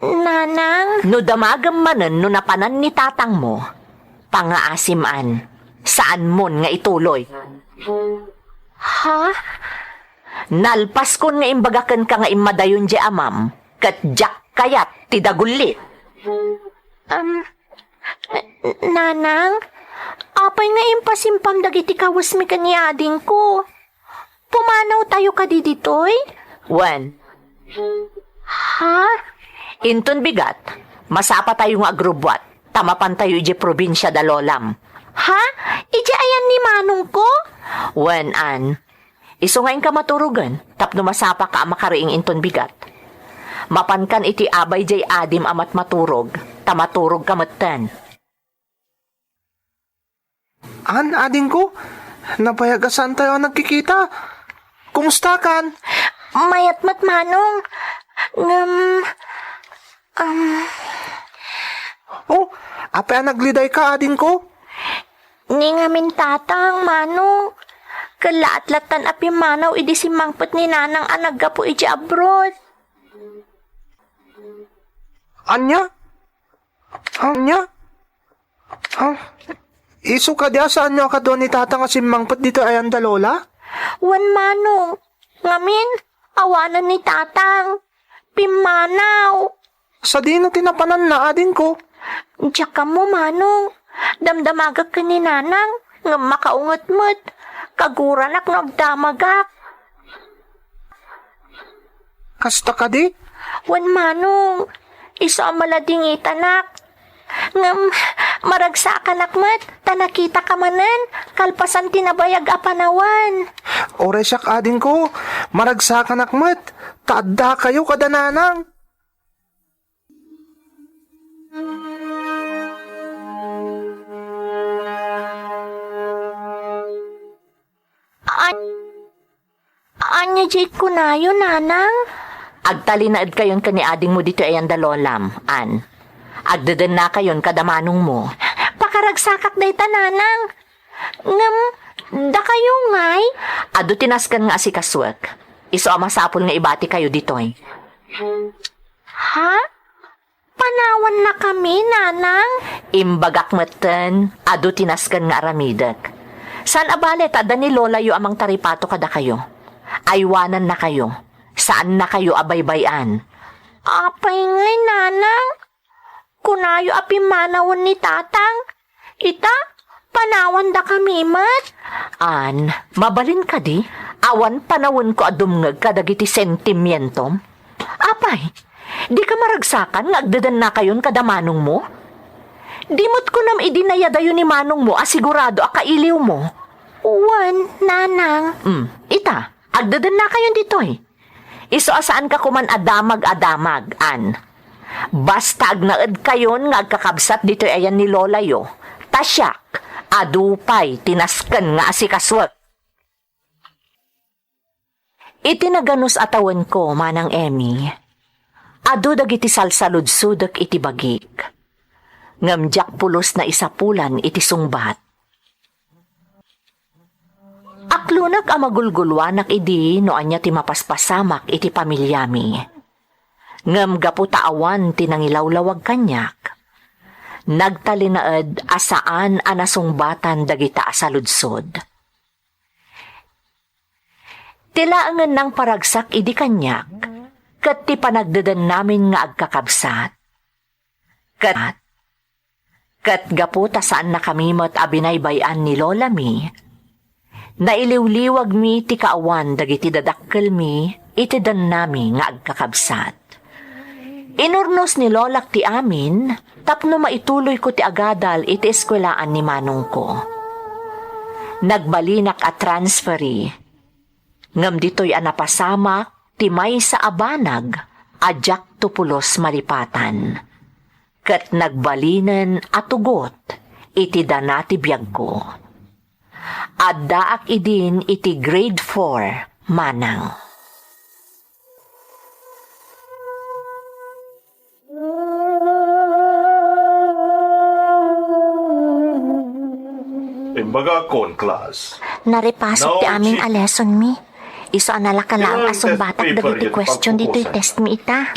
Nanang? No damagem manen no napanan ni tatangmo, pangaasim, Ann. Saanmon nga ituloy. Ha? Nalpaskon nga imbaga kenka nga immadayon diay amam, ket diak kayat ti dagullit. Um, Nanang, apay nga impasimpam dagiti kawesmi ken ni adingko? Pumanawtayo kadi ditoy? Wen. Ha? Inton bigat, masapatayo nga agrubbuat, ta mapantayo idiay probinsia da lolam. Ha? Idiay ayan ni manongko? Wen, Ann. Isu nga inka maturogen, tapno masapaka a makariing inton bigat. Mapankan iti abay diay adim a matmaturog, ta maturogka metten. Ann, adingko, nabayag a saantayo a nagkikita. Kumustakan? Mayat met, Manong. Ngem, um, Oh, apay a naglidayka, adingko? Ni ngamin tatang, Manong. Kellaat lattan a pimmanaw idi simmangpet ni Nanang a naggapu idiay abroad. Ania? Ania? Ah, isu kadi a saanyo a kadua ni tatang a simmangpet ditoy ayan da lola? Wen, Manong. Ngamin, awanen ni tatang. Pimmanaw. Sadino ti napananna, adingko? Diak ammo, Manong. Damdamagak ken ni Nanang, ngem makaunget met. Kaguranak no agdamagak. Kasta kadi? Wen, Manong. Isu a maladingitanak. Ngem, maragsakanak met, ta nakitaka manen, kalpasan ti nabayag a panawen. Uray siak, adingko, maragsakanak met, ta addakayo kada Nanang. An-, ania diay kunayo, Nanang? Agtalinaedkayon ken ni adingmo ditoy ayan da lolam, Ann. Agdedennakayon kada manongmo. Pakaragsakak dayta, Nanang. Ngem, dakayo ngay? Adu ti nasken nga asikasuek. Isu a masapul nga ibatikayo ditoy. Ha? Panawannakami, Nanang? Imbagak metten, adu ti nasken nga aramidek. Saan a bale ta adda ni lolayo a mangtaripato kadakayo. Aywanannakayo. Saannakayo a baybay-an. Apay ngay, Nanang? Kunayo a pimmanawen ni Tatang. Ita, panawandakami met. Ann, mabalin kadi? Awan panawenko a dumngeg kadagiti sentimientom. Apay, dika maragsakan nga agdedennakayon kada manongmo? Di met kunam idi nayadayo ni manongmo a sigurado a kailiwmo? Wen, Nanang. Mm, ita, agdedennakayon ditoy. Isu a saanka koman a damag a damag, Ann. Basta agnaedkayon nga agkakabsat ditoy ayan ni lolayo, ta siak, adu pay ti nasken nga asikasuek. Iti naganus a tawenko, Manang Emmy, adu dagiti salsaludsodek iti bagik. Ngem diak pulos naisapulan iti sungbat. Aklonek a magulguluanak idi no ania ti mapaspasamak iti pamiliami. Ngem gapu ta awan ti nangilawlawag kaniak, nagtalinaed a saan a nasungbatan dagita a saludsod. Ti laengen nangparagsak idi kaniak ket ti panagdedennamin nga agkakabsat. Ket, ket gapu ta saannakami met a binaybay-an ni lolami, nailiwliwagmi ti kaawan dagiti dadakkelmi iti dannami nga agkakabsat. Inurnos ni lolak ti amin tapno maituloyko ti agadal iti eskuelaan ni manongko. Nagbalinak a transferi, ngem ditoy a napasamak ti maysa a banag a diakto pulos malipatan, ket nagbalinen a tugot iti dana ti biagko. Addaak idin iti grade four, Manang. Bagakon, class. Naripasok ti amin a lesson mi. Isu a nalaka laeng a sumbatak dagiti question ditoy test mi ita.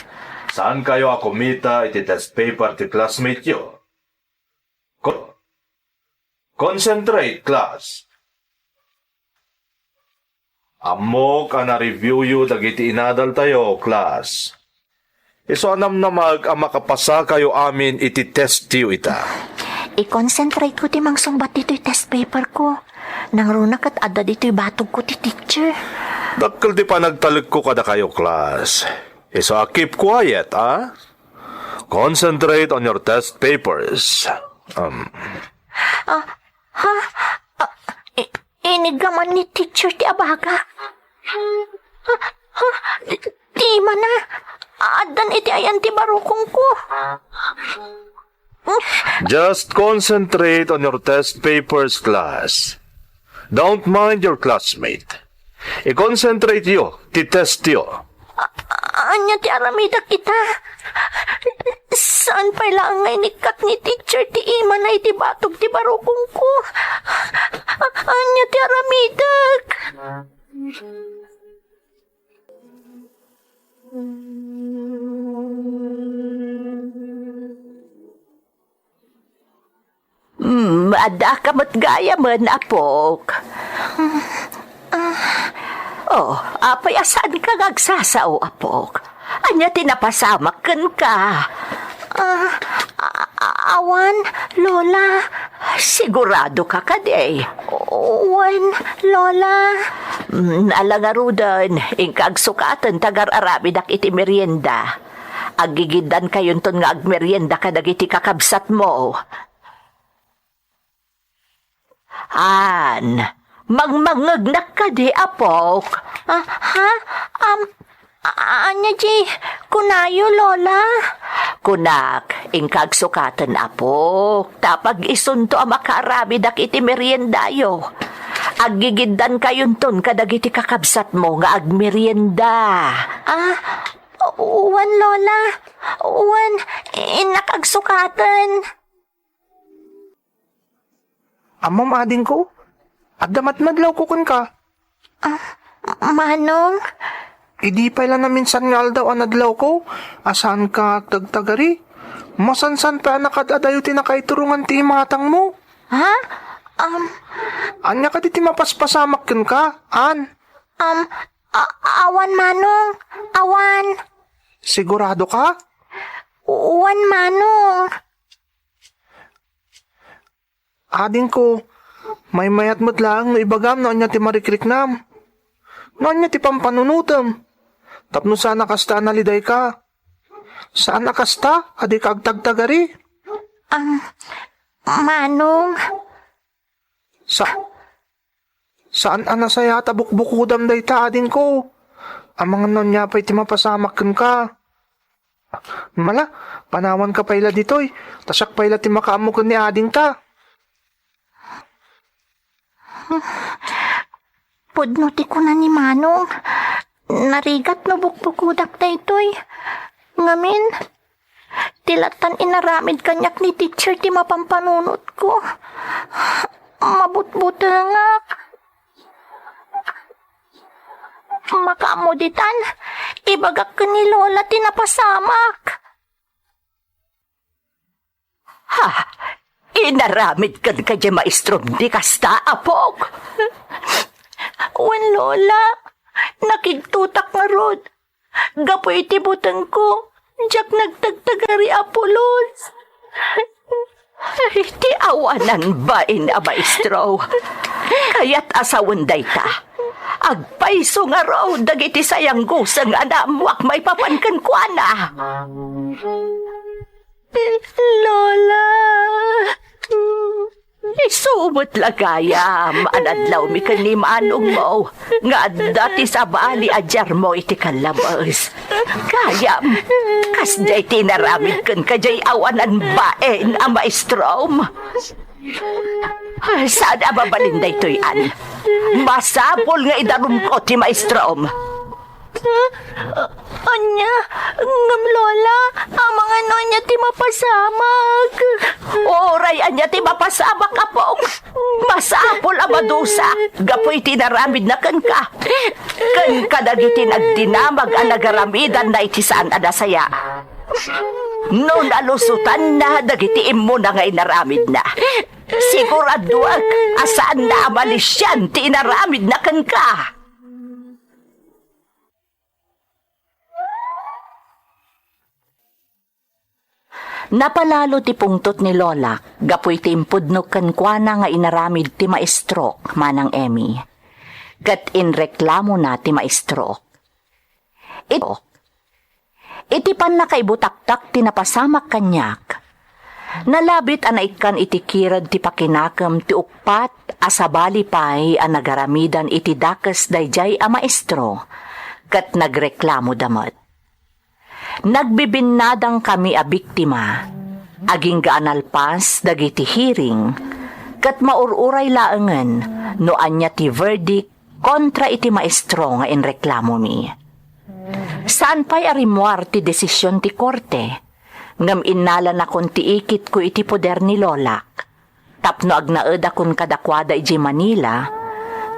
Saan kayo a kumita iti test paper ti classmate yo? Co-, concentrate, class. Ammok a na-review yo dagiti inadaltayo, class. Isu a namnamaek a makapasakayo amin iti test yo ita. I-concentrate ko ti mangsungbat ditoy test paper ko. Nangruna ket adda ditoy batog ko ti teacher. Dakkel ti panagtalek ko kadakayo, class. Isu a keep quiet, a? Concentrate on your test papers. Um, Ah, ha? Ah, i-, iniggaman ni teacher ti abaga. Ah, ha? Ti imana, addan iti ayan ti barukongko. Just concentrate on your test papers, class. Don't mind your classmate. I-concentrate yo ti test yo. A-, ania ti aramidek ita? Saan pay laeng nga inikkat ni teacher ti imana iti batog ti barukongko? A-, ania ti aramidek? Hmm, addaka met gayamen, apok. Oh, apay a saanka nga agsasao, apok? Ania ti napasamak kenka? Ah, a-, a-, awan, Lola. Sigurado ka kadi? Wen, Lola. Hmm, ala ngaruden, inka agsukaten ta agar-aramidak iti merienda. Aggigiddan kayonton nga agmerienda kadagiti kakabsatmo. An, mangmangngegnak kadi, apok? Ah, ha? Am, a-, ania di kunayo, Lola? Kunak, inka agsukaten, apok, ta pag-isunto a makaaramidak iti meriendayo. Aggigiddan kayonton kadagiti kakabsatmo nga agmerienda. Ah, wen, Lola. Wen, innak agsukaten. Ammom, adingko, adda madmadlawko kenka. Ah, Manong? Idi pay la naminsan nga aldaw a nadlawko, a saanka agtagtagari, masansan pay a nakaad-adayo ti nakaiturongan ti imatangmo. Ha? Um, Ania kadi ti mapaspasamak kenka, An? Um, a-, awan, Manong. Awan. Sigurado ka? Wen, Manong. Adingko, maymayat met laeng no ibagam no ania ti marikriknam. No ania ti pampanunotem. Tapno saan a kasta a nalidayka. Saan a kasta a dika agtagtagari. Am, Manong. Sa-, Saan a nasayaat a bukbukodam dayta, adingko. Amangan no ania pay ti mapasamak kenka. Mala, panawanka pay la ditoy, ta siak pay la ti makaammo ken ni adingta. Pudno ti kuna ni Manong. Narigat no bukbukodak daytoy. Ngamin, ti lattan inaramid kaniak ni teacher ti mapampanunotko. Mabutbutengak. Makaammo ditan, ibagak ken ni Lola ti napasamak. Ha? Inaramid kenka diay maestrom ti kasta, apok? Wen, Lola. Nakigtotak ngarud. Gapu iti butengko, diak nagtagtagari a pulos. Ay, ti awanan bain a maestro. Kayat a sawen dayta. Agpayso ngarud dagiti sayangguseng a naammoak maipapan kenkuana. Lola! Isu met la gayam a nadlawmi ken ni manongmo nga adda ti sabali a diarmo iti kallabes. Gayam, kasdiay ti inaramid kenka diay awanan bain a maestrom. Saan a mabalin daytoy, Ann. Masapul nga idarumko ti maestrom. Ania? Ngem, Lola, amangan no ania ti mapasamak? Uray ania ti mapasamak, apong. Masapul a madusa gapu iti inaramidna kenka. Ken kadagiti nagdinamag a nagaramidanna iti saan a nasaya. No nalusotanna dagiti immuna nga inaramidna, siguraduak a saanna a malisian ti inaramidna kenka. Napalalo ti pungtot ni Lolak gapu iti impudno kenkuana nga inaramid ti maestrok, Manang Emmy. Ket inreklamona ti maestrok. It-, iti pannakaibutaktak ti napasamak kaniak, nalabit a naikkan iti kired ti pakinakem ti uppat a sabali pay a nagaramidan iti dakes daydiay a maestro, ket nagreklamoda met. Nagbibinnadangkami a biktima, agingga a nalpas dagiti hearing, ket maur-uray laengen no ania ti verdict kontra iti maestro nga inreklamomi. Saan pay a rimmuar ti desisyon ti korte, ngem innalanakon ti ikitko iti poder ni Lolak, tapno agnaedakon kadakuada idiay Manila,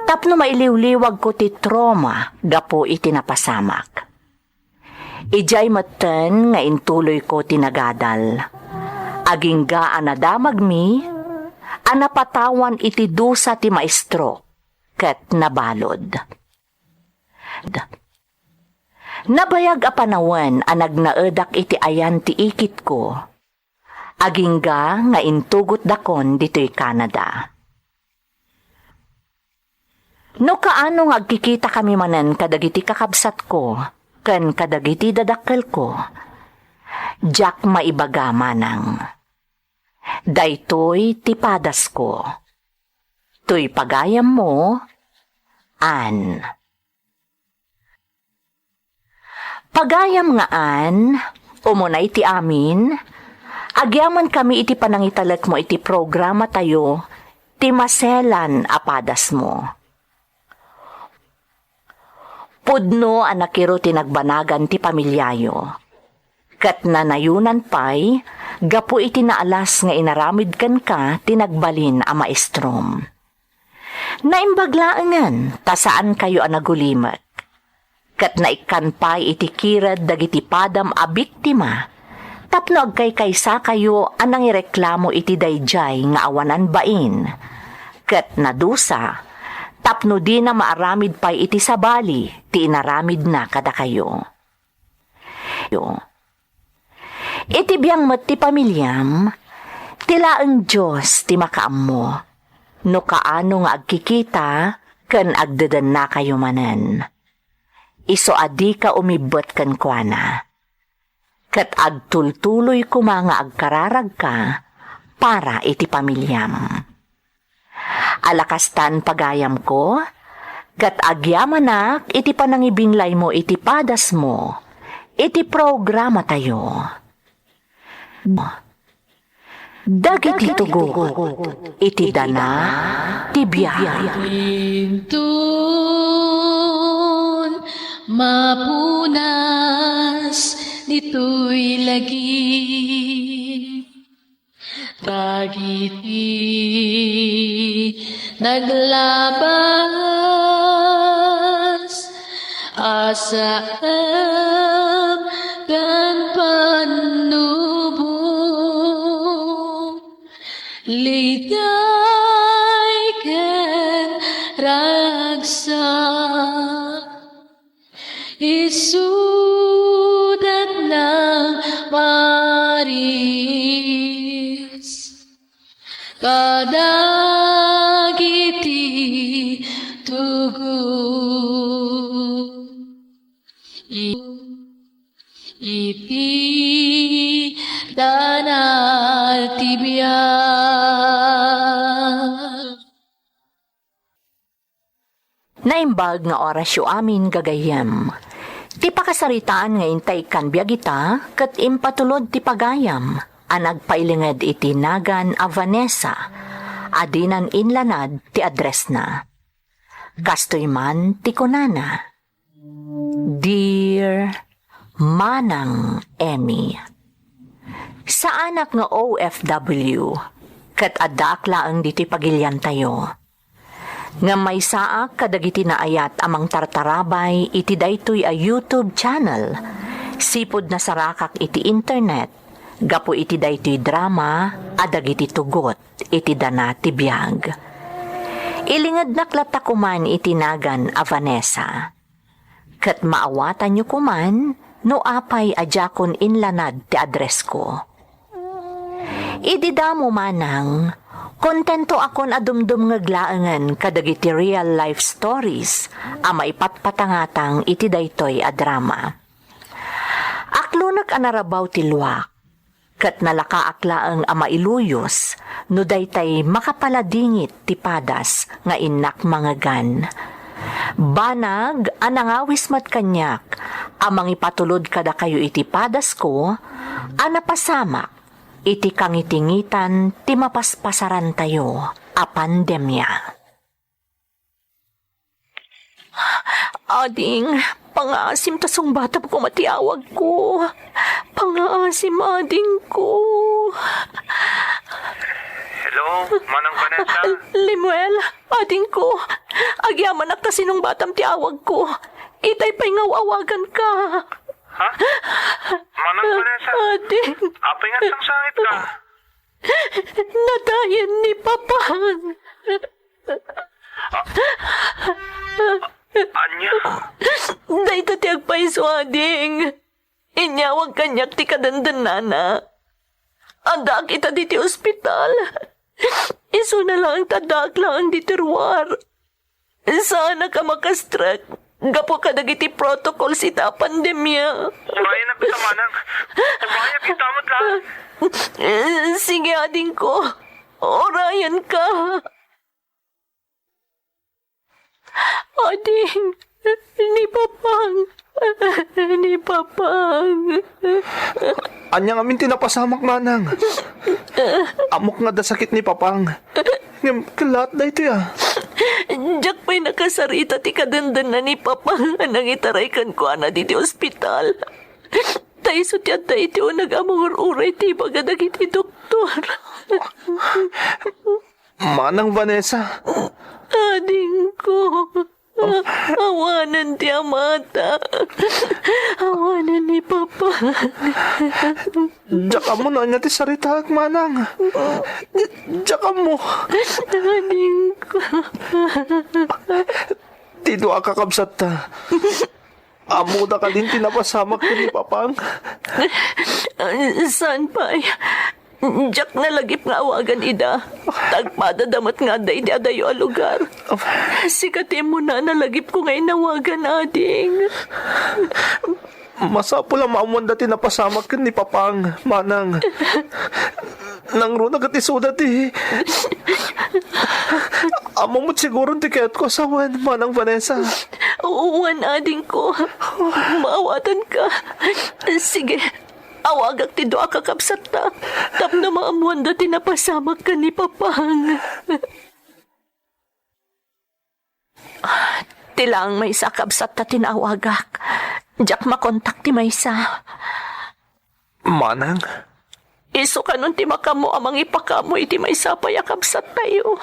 tapno mailiwliwagko ti trauma gapu iti napasamak. Idiay metten nga intuloyko ti nagadal. Agingga a nadamagmi a napatawan iti dusa ti maestro ket nabalud. Nabayag a panawen a nagnaedak iti ayan ti ikitko. Agingga nga intugotdakon ditoy Canada. No kaano nga agkikitakami manen kadagiti kakabsatko ken kadagiti dadakkelko, diak maibaga, Manang. Daytoy ti padasko. Toy pagayammo, Ann. Pagayam nga Ann, umuna iti amin, agyamankami iti panangitalekmo iti programatayo, Ti Maselan a Padasmo. Pudno a nakiro ti nagbanagan ti pamiliayo, ket nanayonan pay gapu iti naalas nga inaramid kenka ti nagbalin a maestrom. Naimbag laengen ta saankayo a nagulimek, ket naikkan pay iti kired dagiti padam a biktima tapno agkaykaysakayo a nangireklamo iti daydiay nga awanan bain, ket nadusa tapno dina maaramid pay iti sabali ti inaramidna kadakayo. Iti biang met ti pamiliam, ti laeng Dios ti makaammo no kaano nga agkikita ken agdedennakayo manen. Isu a dika umibbet kenkuana. Ket agtultuloy koma nga agkararagka para iti pamiliam. Ala kastan, pagayamko, ket agyamanak iti panangibinglaymo iti padasmo iti programatayo. Dagiti tugot iti dana ti biag. Inton mapunas ditoy lagip, dagiti naglabas a saem ken pannubo, liday ken ragsak. Isudat nang maris kadagiti tugot iti danal ti biag. Naimbag nga orasyo amin, gagayyem. Ti pakasaritaan nga intaykkan biag ita ket impatulod ti pagayam a nagpailinged iti nagan a Vanessa a dinan inlanad ti addressna. Kastoy man ti kunana, Dear Manang Emmy. Saanak nga O F W, ket addaak laeng ditoy pagiliantayo. Ngem maysaak kadagiti naayat a mangtartarabay iti daytoy a YouTube channel, sipud nasarakak iti internet gapu iti daytoy drama a dagiti tugot iti dana ti biag. Ilingednak latta koman iti nagan a Vanessa. Ket maawatanyo koman no apay a diakon inlanad ti addressko. Idi damo manang, kontentoakon a dumdumngeg laengen kadagiti real life stories a maipatpatangatang iti daytoy a drama. Aklonek a narabaw ti luak, ket nalakaak laeng a mailuyos no daytay makapaladingit ti padas nga innak mangegan. Banag a nangawis met kaniak a mangipatulod kadakayo iti padasko a napasamak iti kangitingitan ti mapaspasarantayo a pandemia. Ading, pangaasim ta sungbatam koma ti awagko. Pangaasim, adingko. Hello, Manang Vanessa? Lemuel, adingko. Agyamanak ta sinungbatam ti awagko. Itay pay nga aw-awaganka. Ha? Manang Vanessa? Ading. Apay nga sangsangitka? Nadayen ni Papang. Ania? Dayta ti agpayso, ading. Inyawag kaniak ti kadendennana. Addaak ita diti ospital. Isuna laeng ta addaak laeng diti ruar. Saanak a makastrek gapu kadagiti protocols ita a pandemia. Urayanak ita, manang. Urayak ita met laeng. Sige, adingko. Urayanka. Ading, ni Papang. Ni Papang. Ania ngamin ti napasamak, manang? Ammok nga adda sakit ni Papang. Ngem, kellaat daytoy, a. Diak pay nakasarita ti kadendenna ni Papang a nangitaray kenkuana diti ospital. Ta isu ti adda iti uneg a mangur-uray ti ibaga dagiti doktor. Manang Vanessa. Adingko. Awanen ti amata. Awanen ni Papa. Diak ammo no ania ti saritaak, manang. Diak ammo. Adingko. Ti dua a kakabsatta. Ammoda kadin ti napasamak ken ni Papang? Saan pay? Diak nalagip nga awagan ida. Tagpadada met nga adda iti adayo a lugar. Sika ti immuna a nalagipko nga inawagan, ading. Masapul a maammoanda ti napasamak ken ni Papang, manang. Nangruna ket isuda ti. Ammom met siguron ti kayatko a sawen, Manang Vanessa. Wen, adingko. Maawatanka. Sige, awagak ti dua a kakabsatta tapno maammoanda ti napasamak ken ni Papang. Ti laeng maysa a kabsatta ti naawagak. Diak makontak ti maysa. Manang? Isu kanon ti makaammo a mangipakaammo iti maysa pay a kabsattayo.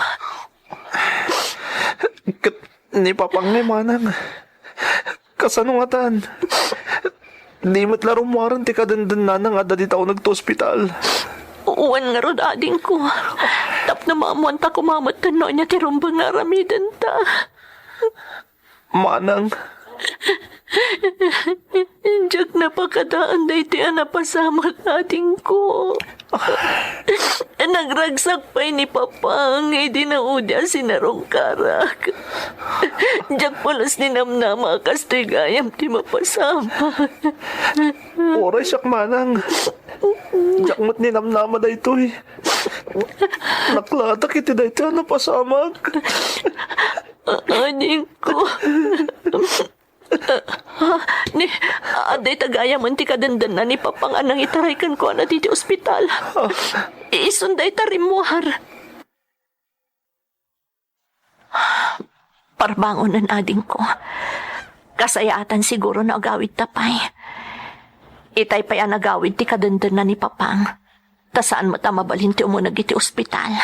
Ket ni Papang ngay, manang. Kasano ngatan? Di met la rummuaren ti kadendennana nga adda dita uneg ti ospital. Wen ngarud, adingko. Tapno maammoanta koma metten no ania ti rumbeng nga aramidenta. Manang. Diak napakadaan daytoy a napasamak, adingko. Nagragsak pay ni Papang idi naudi a sinarungkarak. Diak pulos ninamnama a kastoy gayam ti mapasamak. Uray siak, manang. Diak met ninamnama daytoy. Naklatak iti daytoy a napasamak. Adingko. Ni, adda ita gayamen ti kadendenna ni Papang a nangitaray kenkuana ditoy ospital. Isun dayta rimmuar. Parbangonen, adingko. Kasayaatan siguro no agawidta pay. Itay pay a nagawid ti kadendenna ni Papang. Ta saan met a mabalin ti umuneg iti ospital.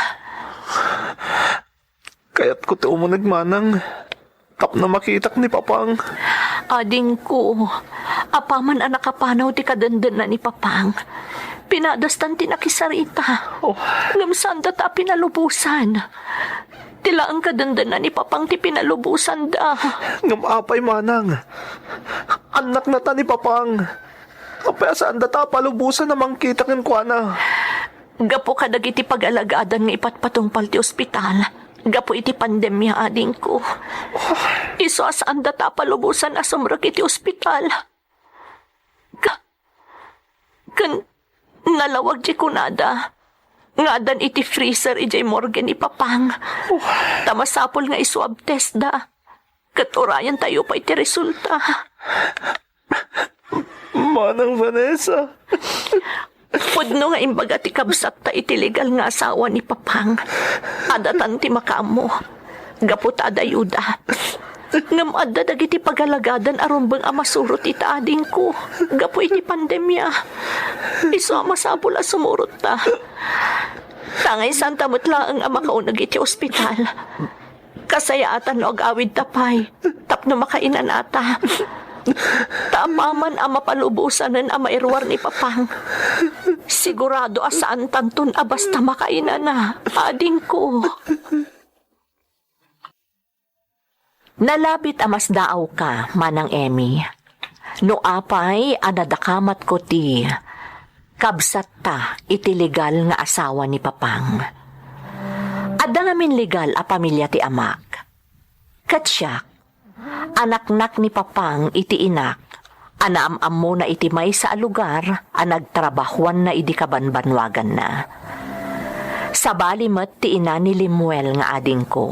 Kayatko ti umuneg, Manang, tapno makitak ni Papang. Adingko, apaman a nakapanaw ti kadendenna ni Papang, pinadastan ti nakisarita. Oh. Ngem saanda ta pinalubosan. Ti laeng kadendenna ni Papang ti pinalubosanda. Ngem apay, Manang? Annakna ta ni Papang. Apay a saanda ta palubosan a mangkita kenkuana? Gapu kadagiti pagalagadan nga ipatpatungpal ti ospital gapu iti pandemia, adingko. Isu a saanda ta palubosan a sumrek iti ospital. Ka-, ken nalawag ti kunada nga addan iti freezer idiay morgue ni Papang. Ta masapul nga i-swab test da. Ket urayentayo pay ti resulta. Manang Vanessa. Pudno nga imbaga ti kabsatta iti legal nga asawa ni Papang. Adda tan ti makaammo. Gapu ta adayoda. Ngem adda dagiti pagalagadan a rumbeng a masurot ita, adingko. Gapu iti pandemia. Isu a masapul a sumurot ta. Tangay santa met laeng a makauneg iti ospital. Kasayaatan no agawidta pay tapno makainanata. Ta apaman a mapalubosanen a mairuar ni Papang, sigurado a saantanton a basta makainana, adingko. Nalabit a masdaawka, Manang Emmy, no apay a nadakamatko ti kabsatta iti legal nga asawa ni Papang. Adda ngamin legal a pamilia ti amak. Ket siak, anaknak ni Papang iti inak a naam-ammona iti maysa a lugar a nagtrabahuanna idi kabanbanwaganna. Sabali met ti ina ni Lemuel nga adingko.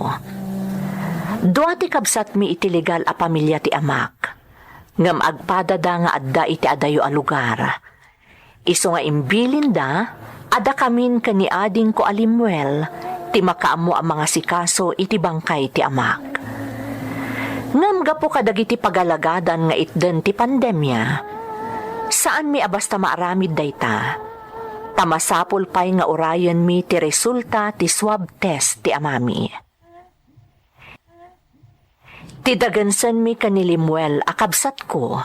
Dua ti kabsatmi iti legal a pamilia ti amak, ngem agpadada nga adda iti adayo a lugar. Isu nga imbilinda, adda kamin ken ni adingko a Lemuel ti makaammo a mangasikaso iti bangkay ti amak. Ngem gapu kadagiti pagalagadan nga itden ti pandemia, saanmi a basta maaramid dayta. Ta masapul pay nga urayenmi ti resulta ti swab test ti amami. Ti dagensenmi ken ni Lemuel a kabsatko,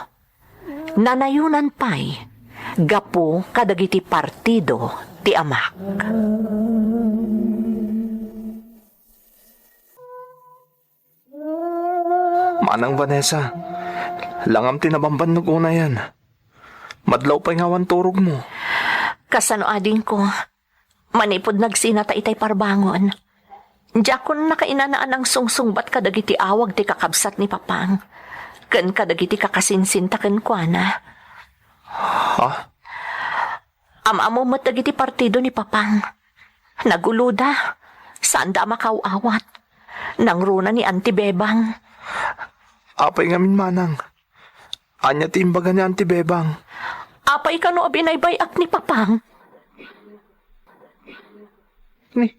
nanayonan pay gapu kadagiti partido ti amak. Manang Vanessa, langam ti nabambannog unayen. Madlaw pay nga awan turogmo. Kasano, adingko? Manipud nagsinata itay parbangon, diakon nakainana a nangsungsungbat kadagiti awag ti kakabsat ni Papang ken kadagiti kakasinsinta kenkuana. Ha? Am-ammo met dagiti partido ni Papang. Naguloda. Saanda a makaw-awat. Nangruna ni Auntie Bebang. Apay ngamin, Manang? Ania ti imbaga ni Auntie Bebang? Apay kano a binaybay-ak ni Papang? Ni,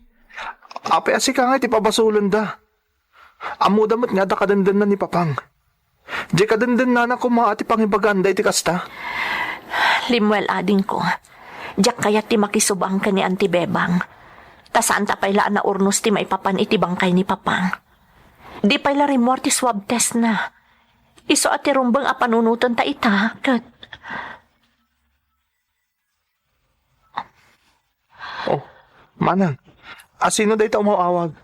apay a sika nga iti pabasolenda? Ammoda met nga adda kadendenna ni Papang. Di kadendennana koma a ti pangibagaanda iti kasta? Lemuel, adingko, diak kayat ti makisubang ken ni Auntie Bebang. Ta saanta pay la a naurnos ti maipapan iti bangkay ni Papang. Di pay la rimmuar ti swab test na. Isu a ti rumbeng a panunoten ta ita, ket... Oh, Manang, asino dayta umaw-awag?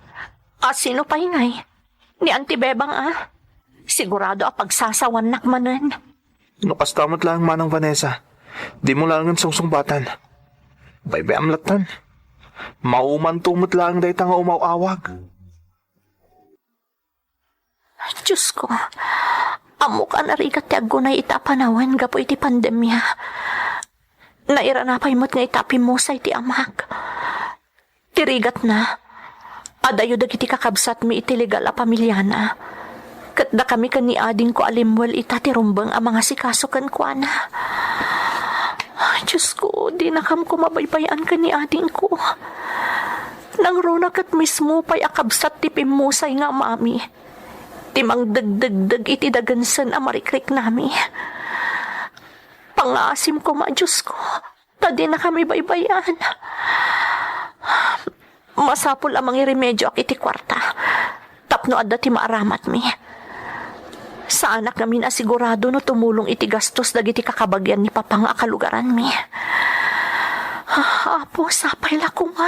Asino pay ngay? Ni Auntie Bebang a? Sigurado a pagsasawannak manen. No kasta met laeng, Manang Vanessa, dimo laengen sungsungbatan. Baybay-am lattan. Maumanto met laeng dayta nga umaw-awag. Diosko, ammok a narigat ti aggunay ita a panawen gapu iti pandemia. Nairana pay met nga ita a pimmusay ti amak. Ti rigatna, adayo dagiti kakabsatmi iti legal a pamiliana. Ket dakami ken ni adingko a Lemuel ita ti rumbeng a mangasikaso kenkuana. Diosko, dinakam koma baybay-an ken ni adingko. Nangruna ket mismo pay a kabsat ti pimmusay nga amami ti mangdegdegdeg iti dagensen a marikriknami. Nga asim koma, Diyos ko, ta dinakami baybay-an. Masapul a mangiremedioak iti kuarta tapno adda ti maaramatmi. Saanak ngamin a sigurado no tumulong iti gastos dagiti kakabagian ni Papang a kalugaranmi. Apo, sapay la koma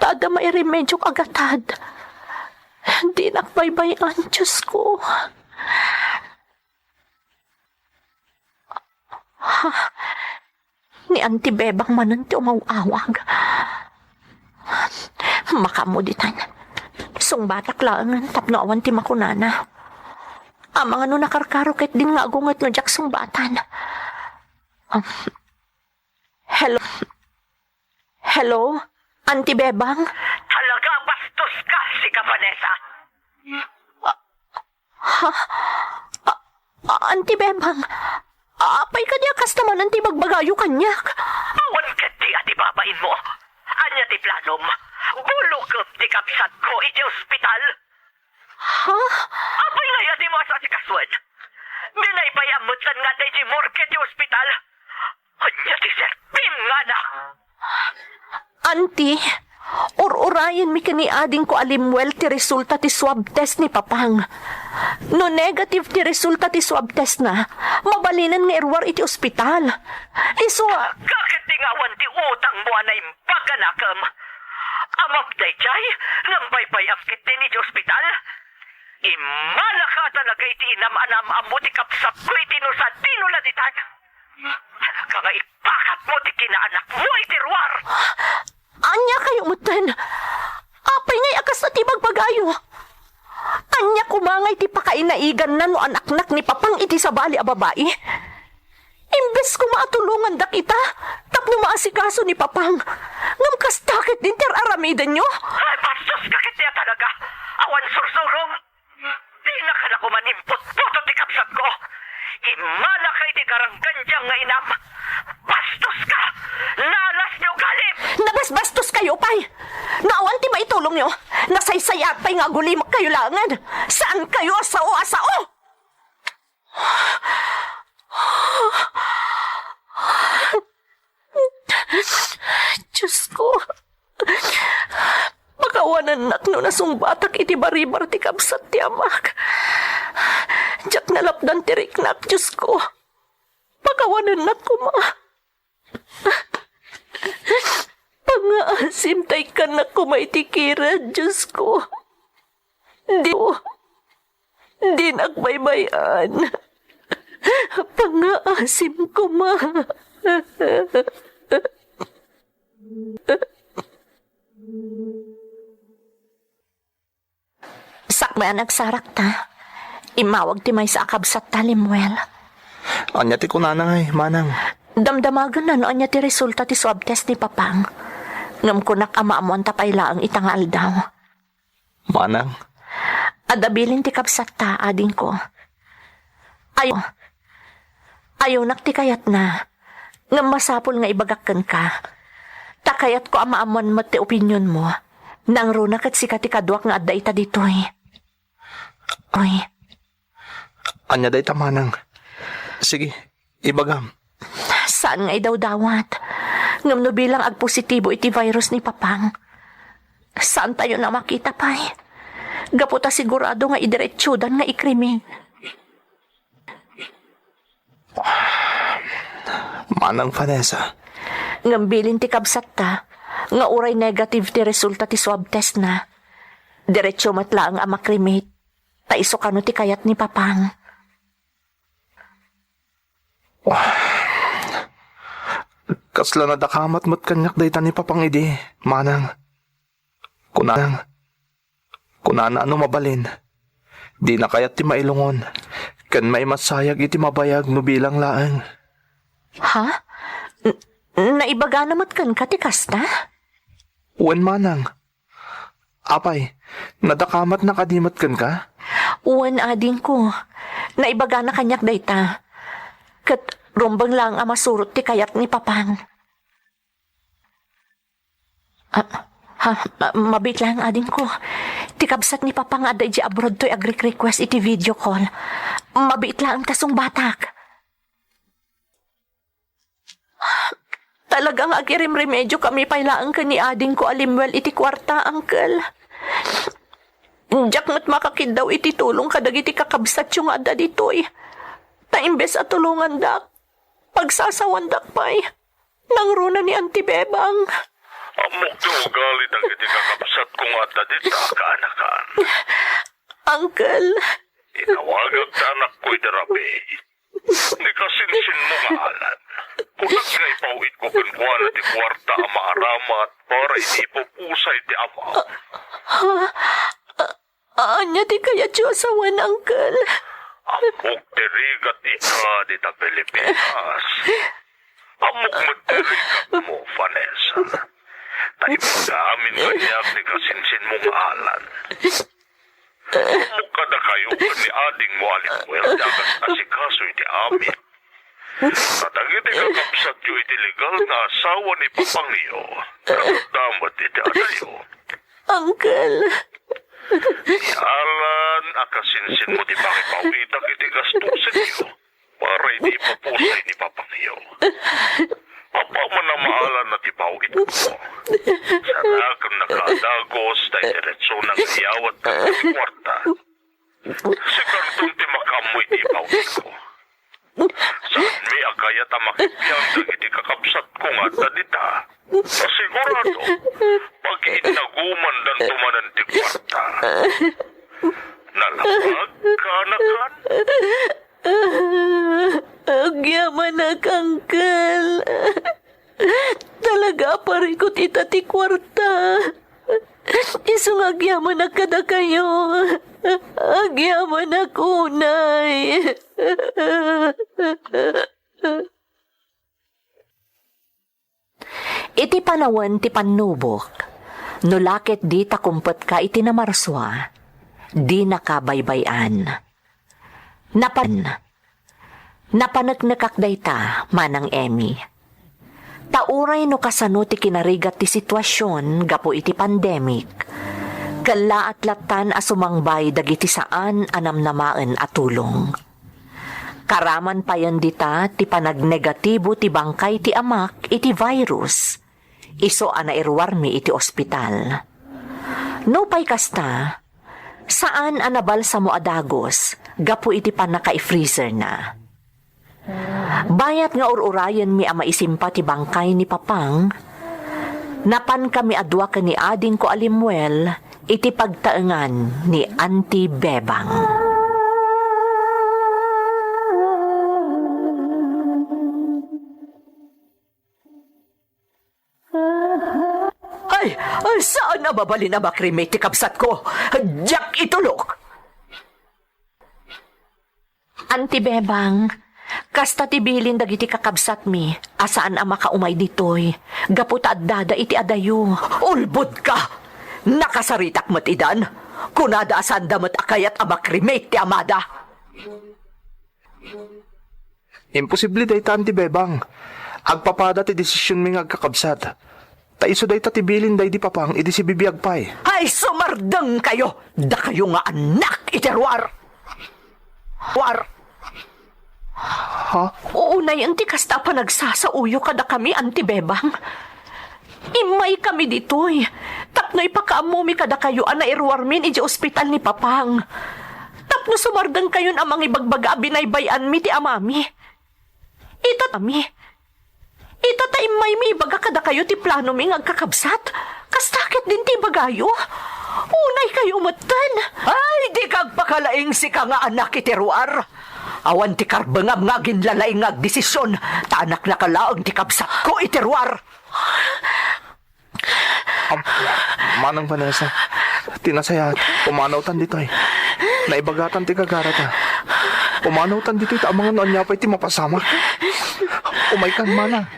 ta adda mairemediok a gatad. Dinak baybay-an, Diyos ko. Ha? Ni Auntie Bebang manen ti umaw-awag. Makaammo ditan. Sungbatak laengen tapno awan ti makunana. Amangan no nakarkaro ketdin nga agunget no diak sungbatan. Um, hello? Hello? Auntie Bebang? Talaga, bastos ka, sika, Vanessa. Ha? A-, a-, Auntie Bebang, apay kadi a kasta manen ti ibagbagayo kaniak? Awan ketdi a di babainmo. Ania ti planom? Bulokep ti kabsatko iti ospital? Ha? Apay ngay a dimo asikasuen? Binaybay-am met laeng nga adda iti morgue ti ospital. Ania ti serbi nga anak? Auntie, ur-urayenmi ken ni adingko a Lemuel ti resulta ti swab test ni Papang. No negative ti resulta ti swab testna, mabalinen nga iruar iti ospital. Isu a— Ket di nga awan ti utangmo a naimbag, anakem. Ammom daydiay, ngem baybay-am ketdin iti ospital. Immalaka talaga iti inam-anam-ammo ti kabsatko iti no sadino la ditan. Talaga nga ipakatmo ti kinaanakmo iti ruar. Ania kayo metten? Apay ngay a kasta ti ibagbagayo? Ania koma ngay ti pakainaiganna no anaknak ni Papang iti sabali a babai? Imbes koma a tulongandak ita tapno maasikaso ni Papang, ngem kasta ketdin ti ar-aramidenyo? Ay, bastos ka ketdi a talaga! Awan sursuro! Dinaka la koma imputputo ti kabsatko! Immalaka iti garanggandiam nga inam! Bastos ka! Naalas ti ugalim! Nabasbastos kayo pay! No awan ti maitulongyo, nasaysayaat pay nga agulimek kayo laengen! Saan kayo a sao a sao! Diyos ko, pakawanennak no nasungbatak iti baribar ti kabsat ti amak. Diak nalapdan ti riknak, Diyos ko. Pakawanennak koma. Pangaasim ta ikkannak koma iti kired, Diyos ko. Di, dinak baybay-an. Pangaasim koma. Sakbay a nagsarakta, immawag ti maysa a kabsatta, Lemuel. Ania ti kunana ngay, manang? Damdamagenna no ania ti resulta ti swab test ni Papang. Ngem kunak a maammoanta pay laeng ita nga aldaw. Manang? Adda bilin ti kabsatta, adingko. Ayo, ayonak ti kayatna, ngem masapul nga ibagak kenka. Ta kayatko a maammoan met ti opinionmo. Nangruna ket sika ti kaduak nga adda ita ditoy. Oy. Ania dayta, manang? Sige, ibagam. Saan nga idawdawat. Ngem no bilang agpositibo iti virus ni Papang, saantayon a makita pay. Gapu ta sigurado nga idiretsiodan nga ikrimen. Manang Vanessa. Ngem bilin ti kabsatta nga uray negative ti resulta ti swab testna, diretsio met laeng a makremate, ta isu kano ti kayat ni Papang. Kasla nadakamat met kaniak dayta ni Papang idi, manang. Kunana, kunana a no mabalin, dina kayat ti mailungon, ken maimassayag iti mabayag no bilang laeng. Ha? N-, naibagana met kenka ti kasta? Wen, manang. Apay, nadakamatna kadi met kenka? Wen, adingko. Naibagana kaniak dayta. Ket rumbeng laeng a masurot ti kayat ni Papang. Ah, ha, ma-, mabiit laeng, adingko. Ti kabsat ni Papang nga adda idiay abroad toy agrik-request iti video call. Mabiit laeng ta sungbatak. Talaga nga agirimremediokami pay laeng ken ni adingko a Lemuel iti kuarta, Uncle. Diak met makakiddaw iti tulong kadagiti kakabsatyo nga adda ditoy. Ta imbes a tulongandak, pagsasawandak pay. Nangruna ni Auntie Bebang. Ammok ti ugali dagiti kakabsatko nga adda dita, kaanakan. Uncle. Inawagak ti anakko iti rabii. Ni kasinsinmo nga Alan. Kunak nga ipaw-itko kenkuana ti kuarta a maaramat para iti ipupusay ti ama. Ha? A-, ania ti kayatyo a sawen, Uncle? Ammok ti rigat ita dita Pilipinas. Ammok met ti rigatmo, Vanessa. Ta imbagam kaniak ti kasinsinmo nga Alan. Ammok kadakayo ken ni adingmo a Lemuel ti agas-asikaso iti amin. Kadagiti kakabsatyo iti legal nga asawa ni papangyo, ket adda met iti adayo. Uncle. Ni Alan a kasinsinmo ti pangipaw-itak iti gastusenyo para iti ipupusay ni papangyo. Apaman a maalanna ti paw-itko, sarakennak a adagos ta idiretsona nga iyawat ti kuarta. Sikanton ti makaammo iti paw-itko. Saanmi a kayat a makibiang dagiti kakabsatko nga adda dita. Ta sigurado, pag-innagumandanto manen ti kuarta. Nalabag, kaanakan? Agyamanak, Uncle. Talaga a parikut ita ti kuarta. Isu nga agyamanak kadakayo. Agyamanak unay. Iti panawen ti pannubok, no la ket dita kumpetka iti namarsua, dinaka baybay-an. Napan-, napaneknekak dayta, Manang Emmy. Ta uray no kasano ti kinarigat ti situasion gapu iti pandemic, kellaat lattan a sumangbay dagiti saan a namnamaen a tulong. Karaman payen dita ti panagnegatibo ti bangkay ti amak iti virus, isu a nairuarmi iti ospital. Nupay kasta, saan a nabalsamo a dagus gapu iti pannaka-freezerna. Bayat nga ur-urayenmi a maisimpa ti bangkay ni Papang, napankami a dua ken ni adingko a Lemuel iti pagtaengan ni Auntie Bebang. Ay, ay, saan a mabalin a ma-cremate ti kabsatko? Diak itulok! Auntie Bebang, kasta ti bilin dagiti kakabsatmi a saan a makaumay ditoy, gapu ta addada iti adayo. Ulbodka! Nakasaritak met idan. Kunada a saanda met a kayat a ma-cremate ti amada. Imposible dayta, Auntie Bebang. Agpapada ti desisionmi nga agkakabsat. Ta isu dayta ti bilin daydi Papang idi sibibiag pay. Ay, sumardengkayo! Dakayo nga annak iti ruar! Ruar! Ha? Unayen ti kasta a panagsasaoyo kadakami, Auntie Bebang. Immaykami ditoy tapno ipakaammomi kadakayo a nairuarmin idiay ospital ni Papang. Tapno sumardengkayon a mangibagbaga a binaybay-anmi ti amami. Ita, ami. Ita ta immaymi ibaga kadakayo ti planomi nga agkakabsat. Kasta ketdin ti ibagayo. Unaykayo metten. Ay, dika agpakalaing, sika nga annak iti ruar. Awan ti karbengam nga aginlalaing nga agdesision, ta anaknaka laeng ti kabsatko iti ruar. Am-, Manang Vanessa, ti nasayaat, pumanawtan ditoy. Naibagatan ti gagarata. Pumanawtan ditoy ta amangan no ania pay ti mapasamak. Umaykan, Manang.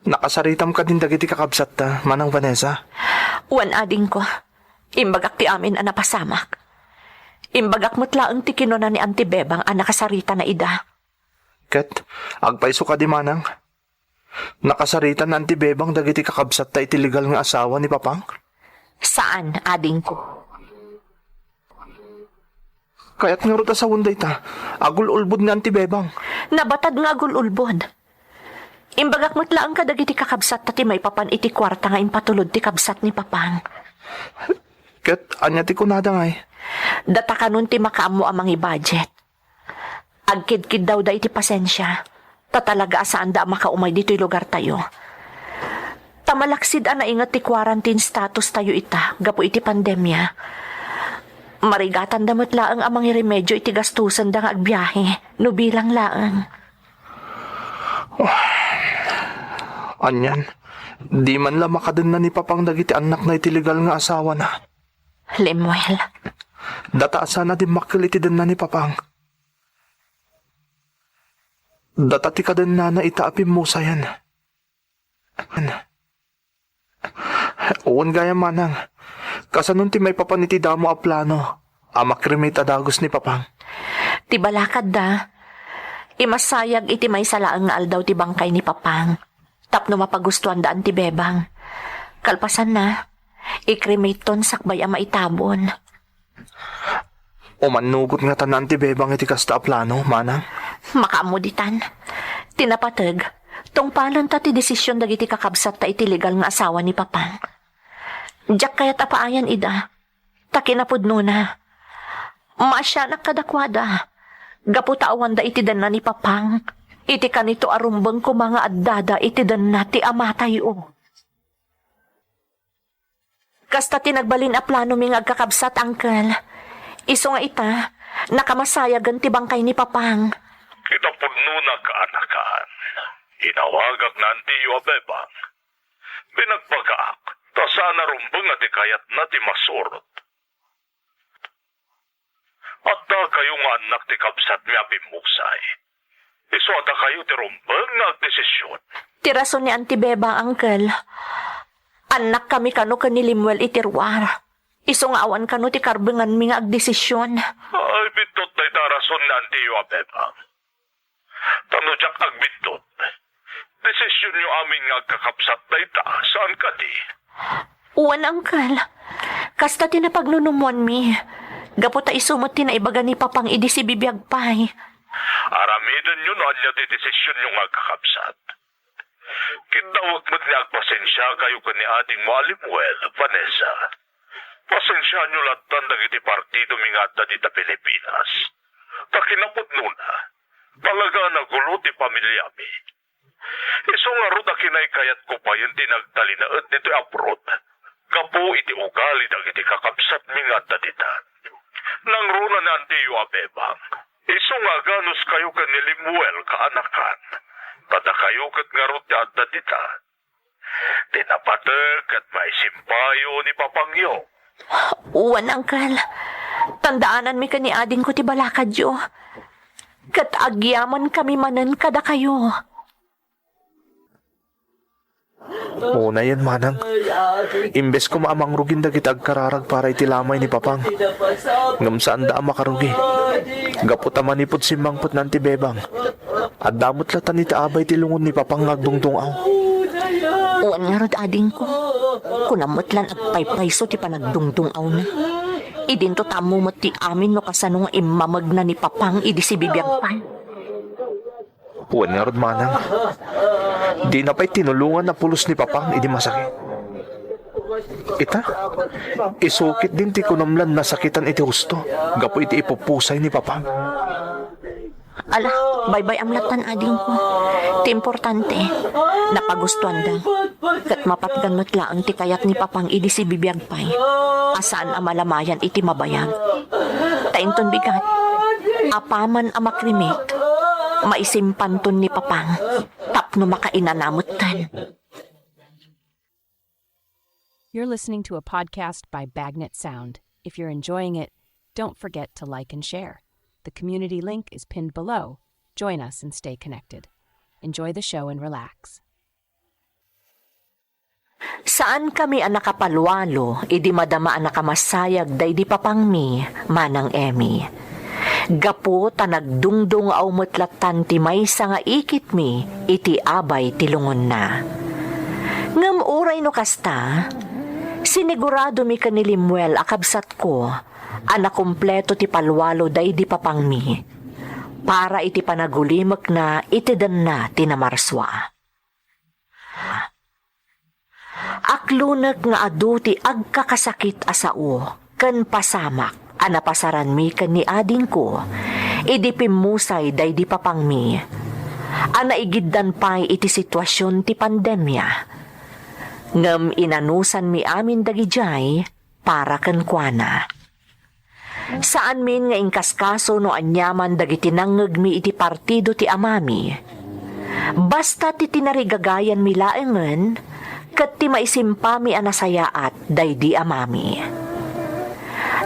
Nakasaritam kadin dagiti kakabsatta, Manang Vanessa? Wen, adingko. Imbagak ti amin a napasamak. Imbagak met laeng ti kinuna ni Auntie Bebang a nakasaritana ida. Ket, agpayso kadi, Manang? Nakasarita ni Auntie Bebang dagiti kakabsatta iti legal nga asawa ni Papang? Saan, adingko. Kayat ngarud a sawen dayta. Agul-ulbod ni Auntie Bebang. Nabatad nga agul-ulbod. Imbagak met laeng kadagiti kakabsatta ti maipapan iti kuarta nga impatulod ti kabsat ni Papang. Ket ania ti kunada ngay? Data kanon ti makaammo a mangi-budget. Agkidkiddawda iti pasensia, ta talaga a saanda a makaumay ditoy lugartayo. Ta malaksid a nainget ti quarantine status tayo ita gapu iti pandemia. Marigatanda met laeng a mangiremedio iti gastosenda nga agbiahe no bilang laeng. Anian, di man la makadenna ni Papang dagiti annakna iti legal nga asawana. Lemuel. Data a saan a dimmakkel iti denna ni Papang. Data ti kadennana ita a pimmusayan. Wen gayam, manang, kasanon ti maipapan iti damo a plano a makrimit a dagus ni Papang? Ti balakadda, imasayag iti maysa laeng nga aldaw ti bangkay ni Papang tapno mapagustuanda Auntie Bebang. Kalpasanna, ikrimitton sakbay a maitabon. Umannugot ngata ni Auntie Bebang iti kasta a plano, manang? Makaammo ditan. Ti napateg, tungpalenta ti desisyon dagiti kakabsatta iti legal nga asawa ni Papang. Diak kayat a paayan ida. Ta kinapudnona, maasianak kadakuada. Gapu ta awanda iti denna ni Papang. Iti kanito a rumbeng koma nga addada iti denna ti amatayo. Kasta ti nagbalin a planomi nga agkakabsat, Uncle. Isu nga ita, nakamasayagen ti bangkay ni Papang. Kinapudnona, kaanakan. Inawagak ni Auntie Bebang. Binagbagaak, ta saan a rumbeng a di kayatna ti masurot. Addakayo nga annak ti kabsatmi a pimmusay. Isu a dakayo ti rumbeng nga agdesisyon. Ti rason ni Auntie Bebang, Uncle. Annakkami kano ken ni Lemuel iti ruar. Isu nga awan kano ti karbenganmi nga agdesisyon. Ay, biddut dayta a rason ni Auntie Bebang. Ta no diak agbiddut, desisyonyo amin nga agkakabsat dayta, saan kadi? Wen, Uncle. Kasta ti napagnunummoanmi. Gapu ta isu met ti naibaga ni Papang idi sibibiag pay. Aramidenyo no ania ti desisyonyo nga agkakabsat. Kiddawek met nga agpasensiakayo ken ni adingmo a Lemuel, Vanessa. Pasensiaanyo lattan dagiti partidomi nga adda dita Pilipinas. Ta kinapudnona, talaga a nagulo ti pamiliami. Isu ngarud a kinaykayatko payen ti nagtalinaed ditoy abroad gapu iti ugali dagiti kakabsatmi nga adda dita. Nangruna ni Auntie Bebang, isu nga aganuskayo ken ni Lemuel, kaanakan. Ta dakayo ket ngarud ti adda dita. Ti napateg ket maisimpayo ni Papangyo. Wen, Uncle. Tandaananmi ken ni adingko ti balakadyo. Ket agyamankami manen kadakayo. Unayen, manang. Imbes koma a mangrugin dagiti agkararag para iti lamay ni Papang, ngem saanda a makarugi. Gapu ta manipud simmangpet ni Auntie Bebang, adda met lattan iti abay ti lungon ni Papang nga agdungdung-aw. Wen ngarud, adingko. Kunam met lan agpaypayso ti panagdungdung-awna. Idinto ta ammo met ti amin no kasano nga immamegna ni Papang idi sibibiag pay. Wen ngarud, manang. Dina pay tinulongan a pulos ni Papang idi masakit. Ita, isu ketdin ti kunam lan nasakitan iti husto gapu iti ipupusay ni Papang. Ala, baybay-am lattan, adingko. Ti importante, napagustuanda. Ket mapatgan met laeng ti kayat ni Papang idi sibibiag pay a saan a malamayan iti mabayag. Ta inton bigat, apaman a makrimit, maisimpanton ni Papang tapno makainana metten. You're listening to a podcast by Bagnet Sound. If you're enjoying it, don't forget to like and share. The community link is pinned below. Join us and stay connected. Enjoy the show and relax. Saankami a nakapalualo idi madama a nakamasayag daydi papangmi, Manang Emmy. Gapu ta nagdungdungaw met lattan ti maysa nga ikitmi iti abay ti lungonna. Ngem uray no kasta, siniguradomi ken ni Lemuel a kabsatko a nakumpleto ti palwalo daydi papangmi para iti panagulimekna iti denna ti namarsua. Aklonek nga adu ti agkakasakit a sao ken pasamak a napasaranmi ken ni adingko idi pimmusay daydi papangmi a naigiddan pay iti situasion ti pandemia. Ngem inanusanmi amin dagidiay para kenkuana. Saanmin nga inkaskaso no aniaman dagiti nangngegmi iti partido ti amami. Basta ti tinarigagayanmi laengen ket ti maisimpami a nasayaat daydi amami.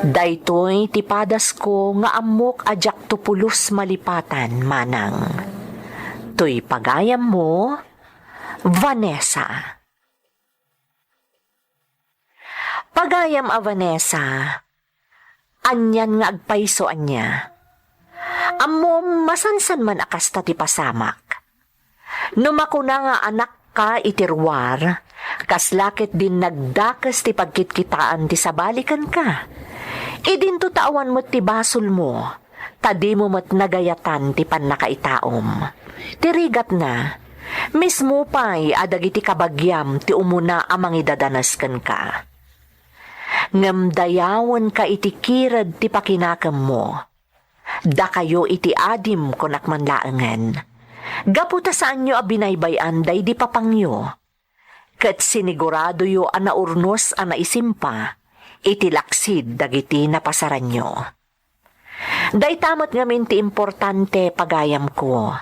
Daytoy ti padasko nga ammok a diakto pulos malipatan, manang. Toy pagayammo, Vanessa. Pagayam a Vanessa, anian nga agpayso ania? Ammom, masansan man a kasta ti pasamak. No makuna nga anakka iti ruar, kasla ketdin nagdakes ti pagkitkitaan ti sabali kenka. Idinto ta awan met ti basolmo, ta dimo met nagayatan ti pannakaitaom. Ti rigatna, mismo pay a dagiti kabagiam ti umuna a mangidadanes kenka. Ngem dayawenka iti kired ti pakinakemmo. Dakayo iti adim, kunak man laengen. Gapu ta saanyo a binaybay-an daydi papangyo. Ket siniguradoyo a naurnos a naisimpa iti laksid dagiti napasaranyo. Dayta met ngamin ti importante, pagayamko.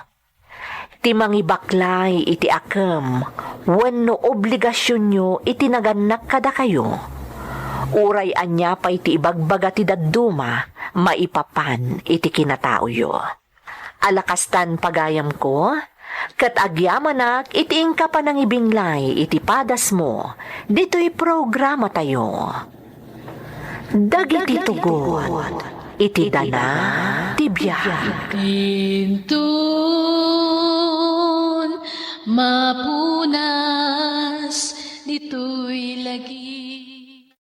Ti mangibaklay iti akem wenno obligasionyo iti nagannak kadakayo. Uray ania pay ti ibagbaga ti dadduma maipapan iti kinataoyo. Alakastan, pagayamko, ket agyamanak iti inka panangibinlay iti padasmo ditoy programatayo. Dagiti tugot iti dana ti biag. Inton mapunas ditoy lagi.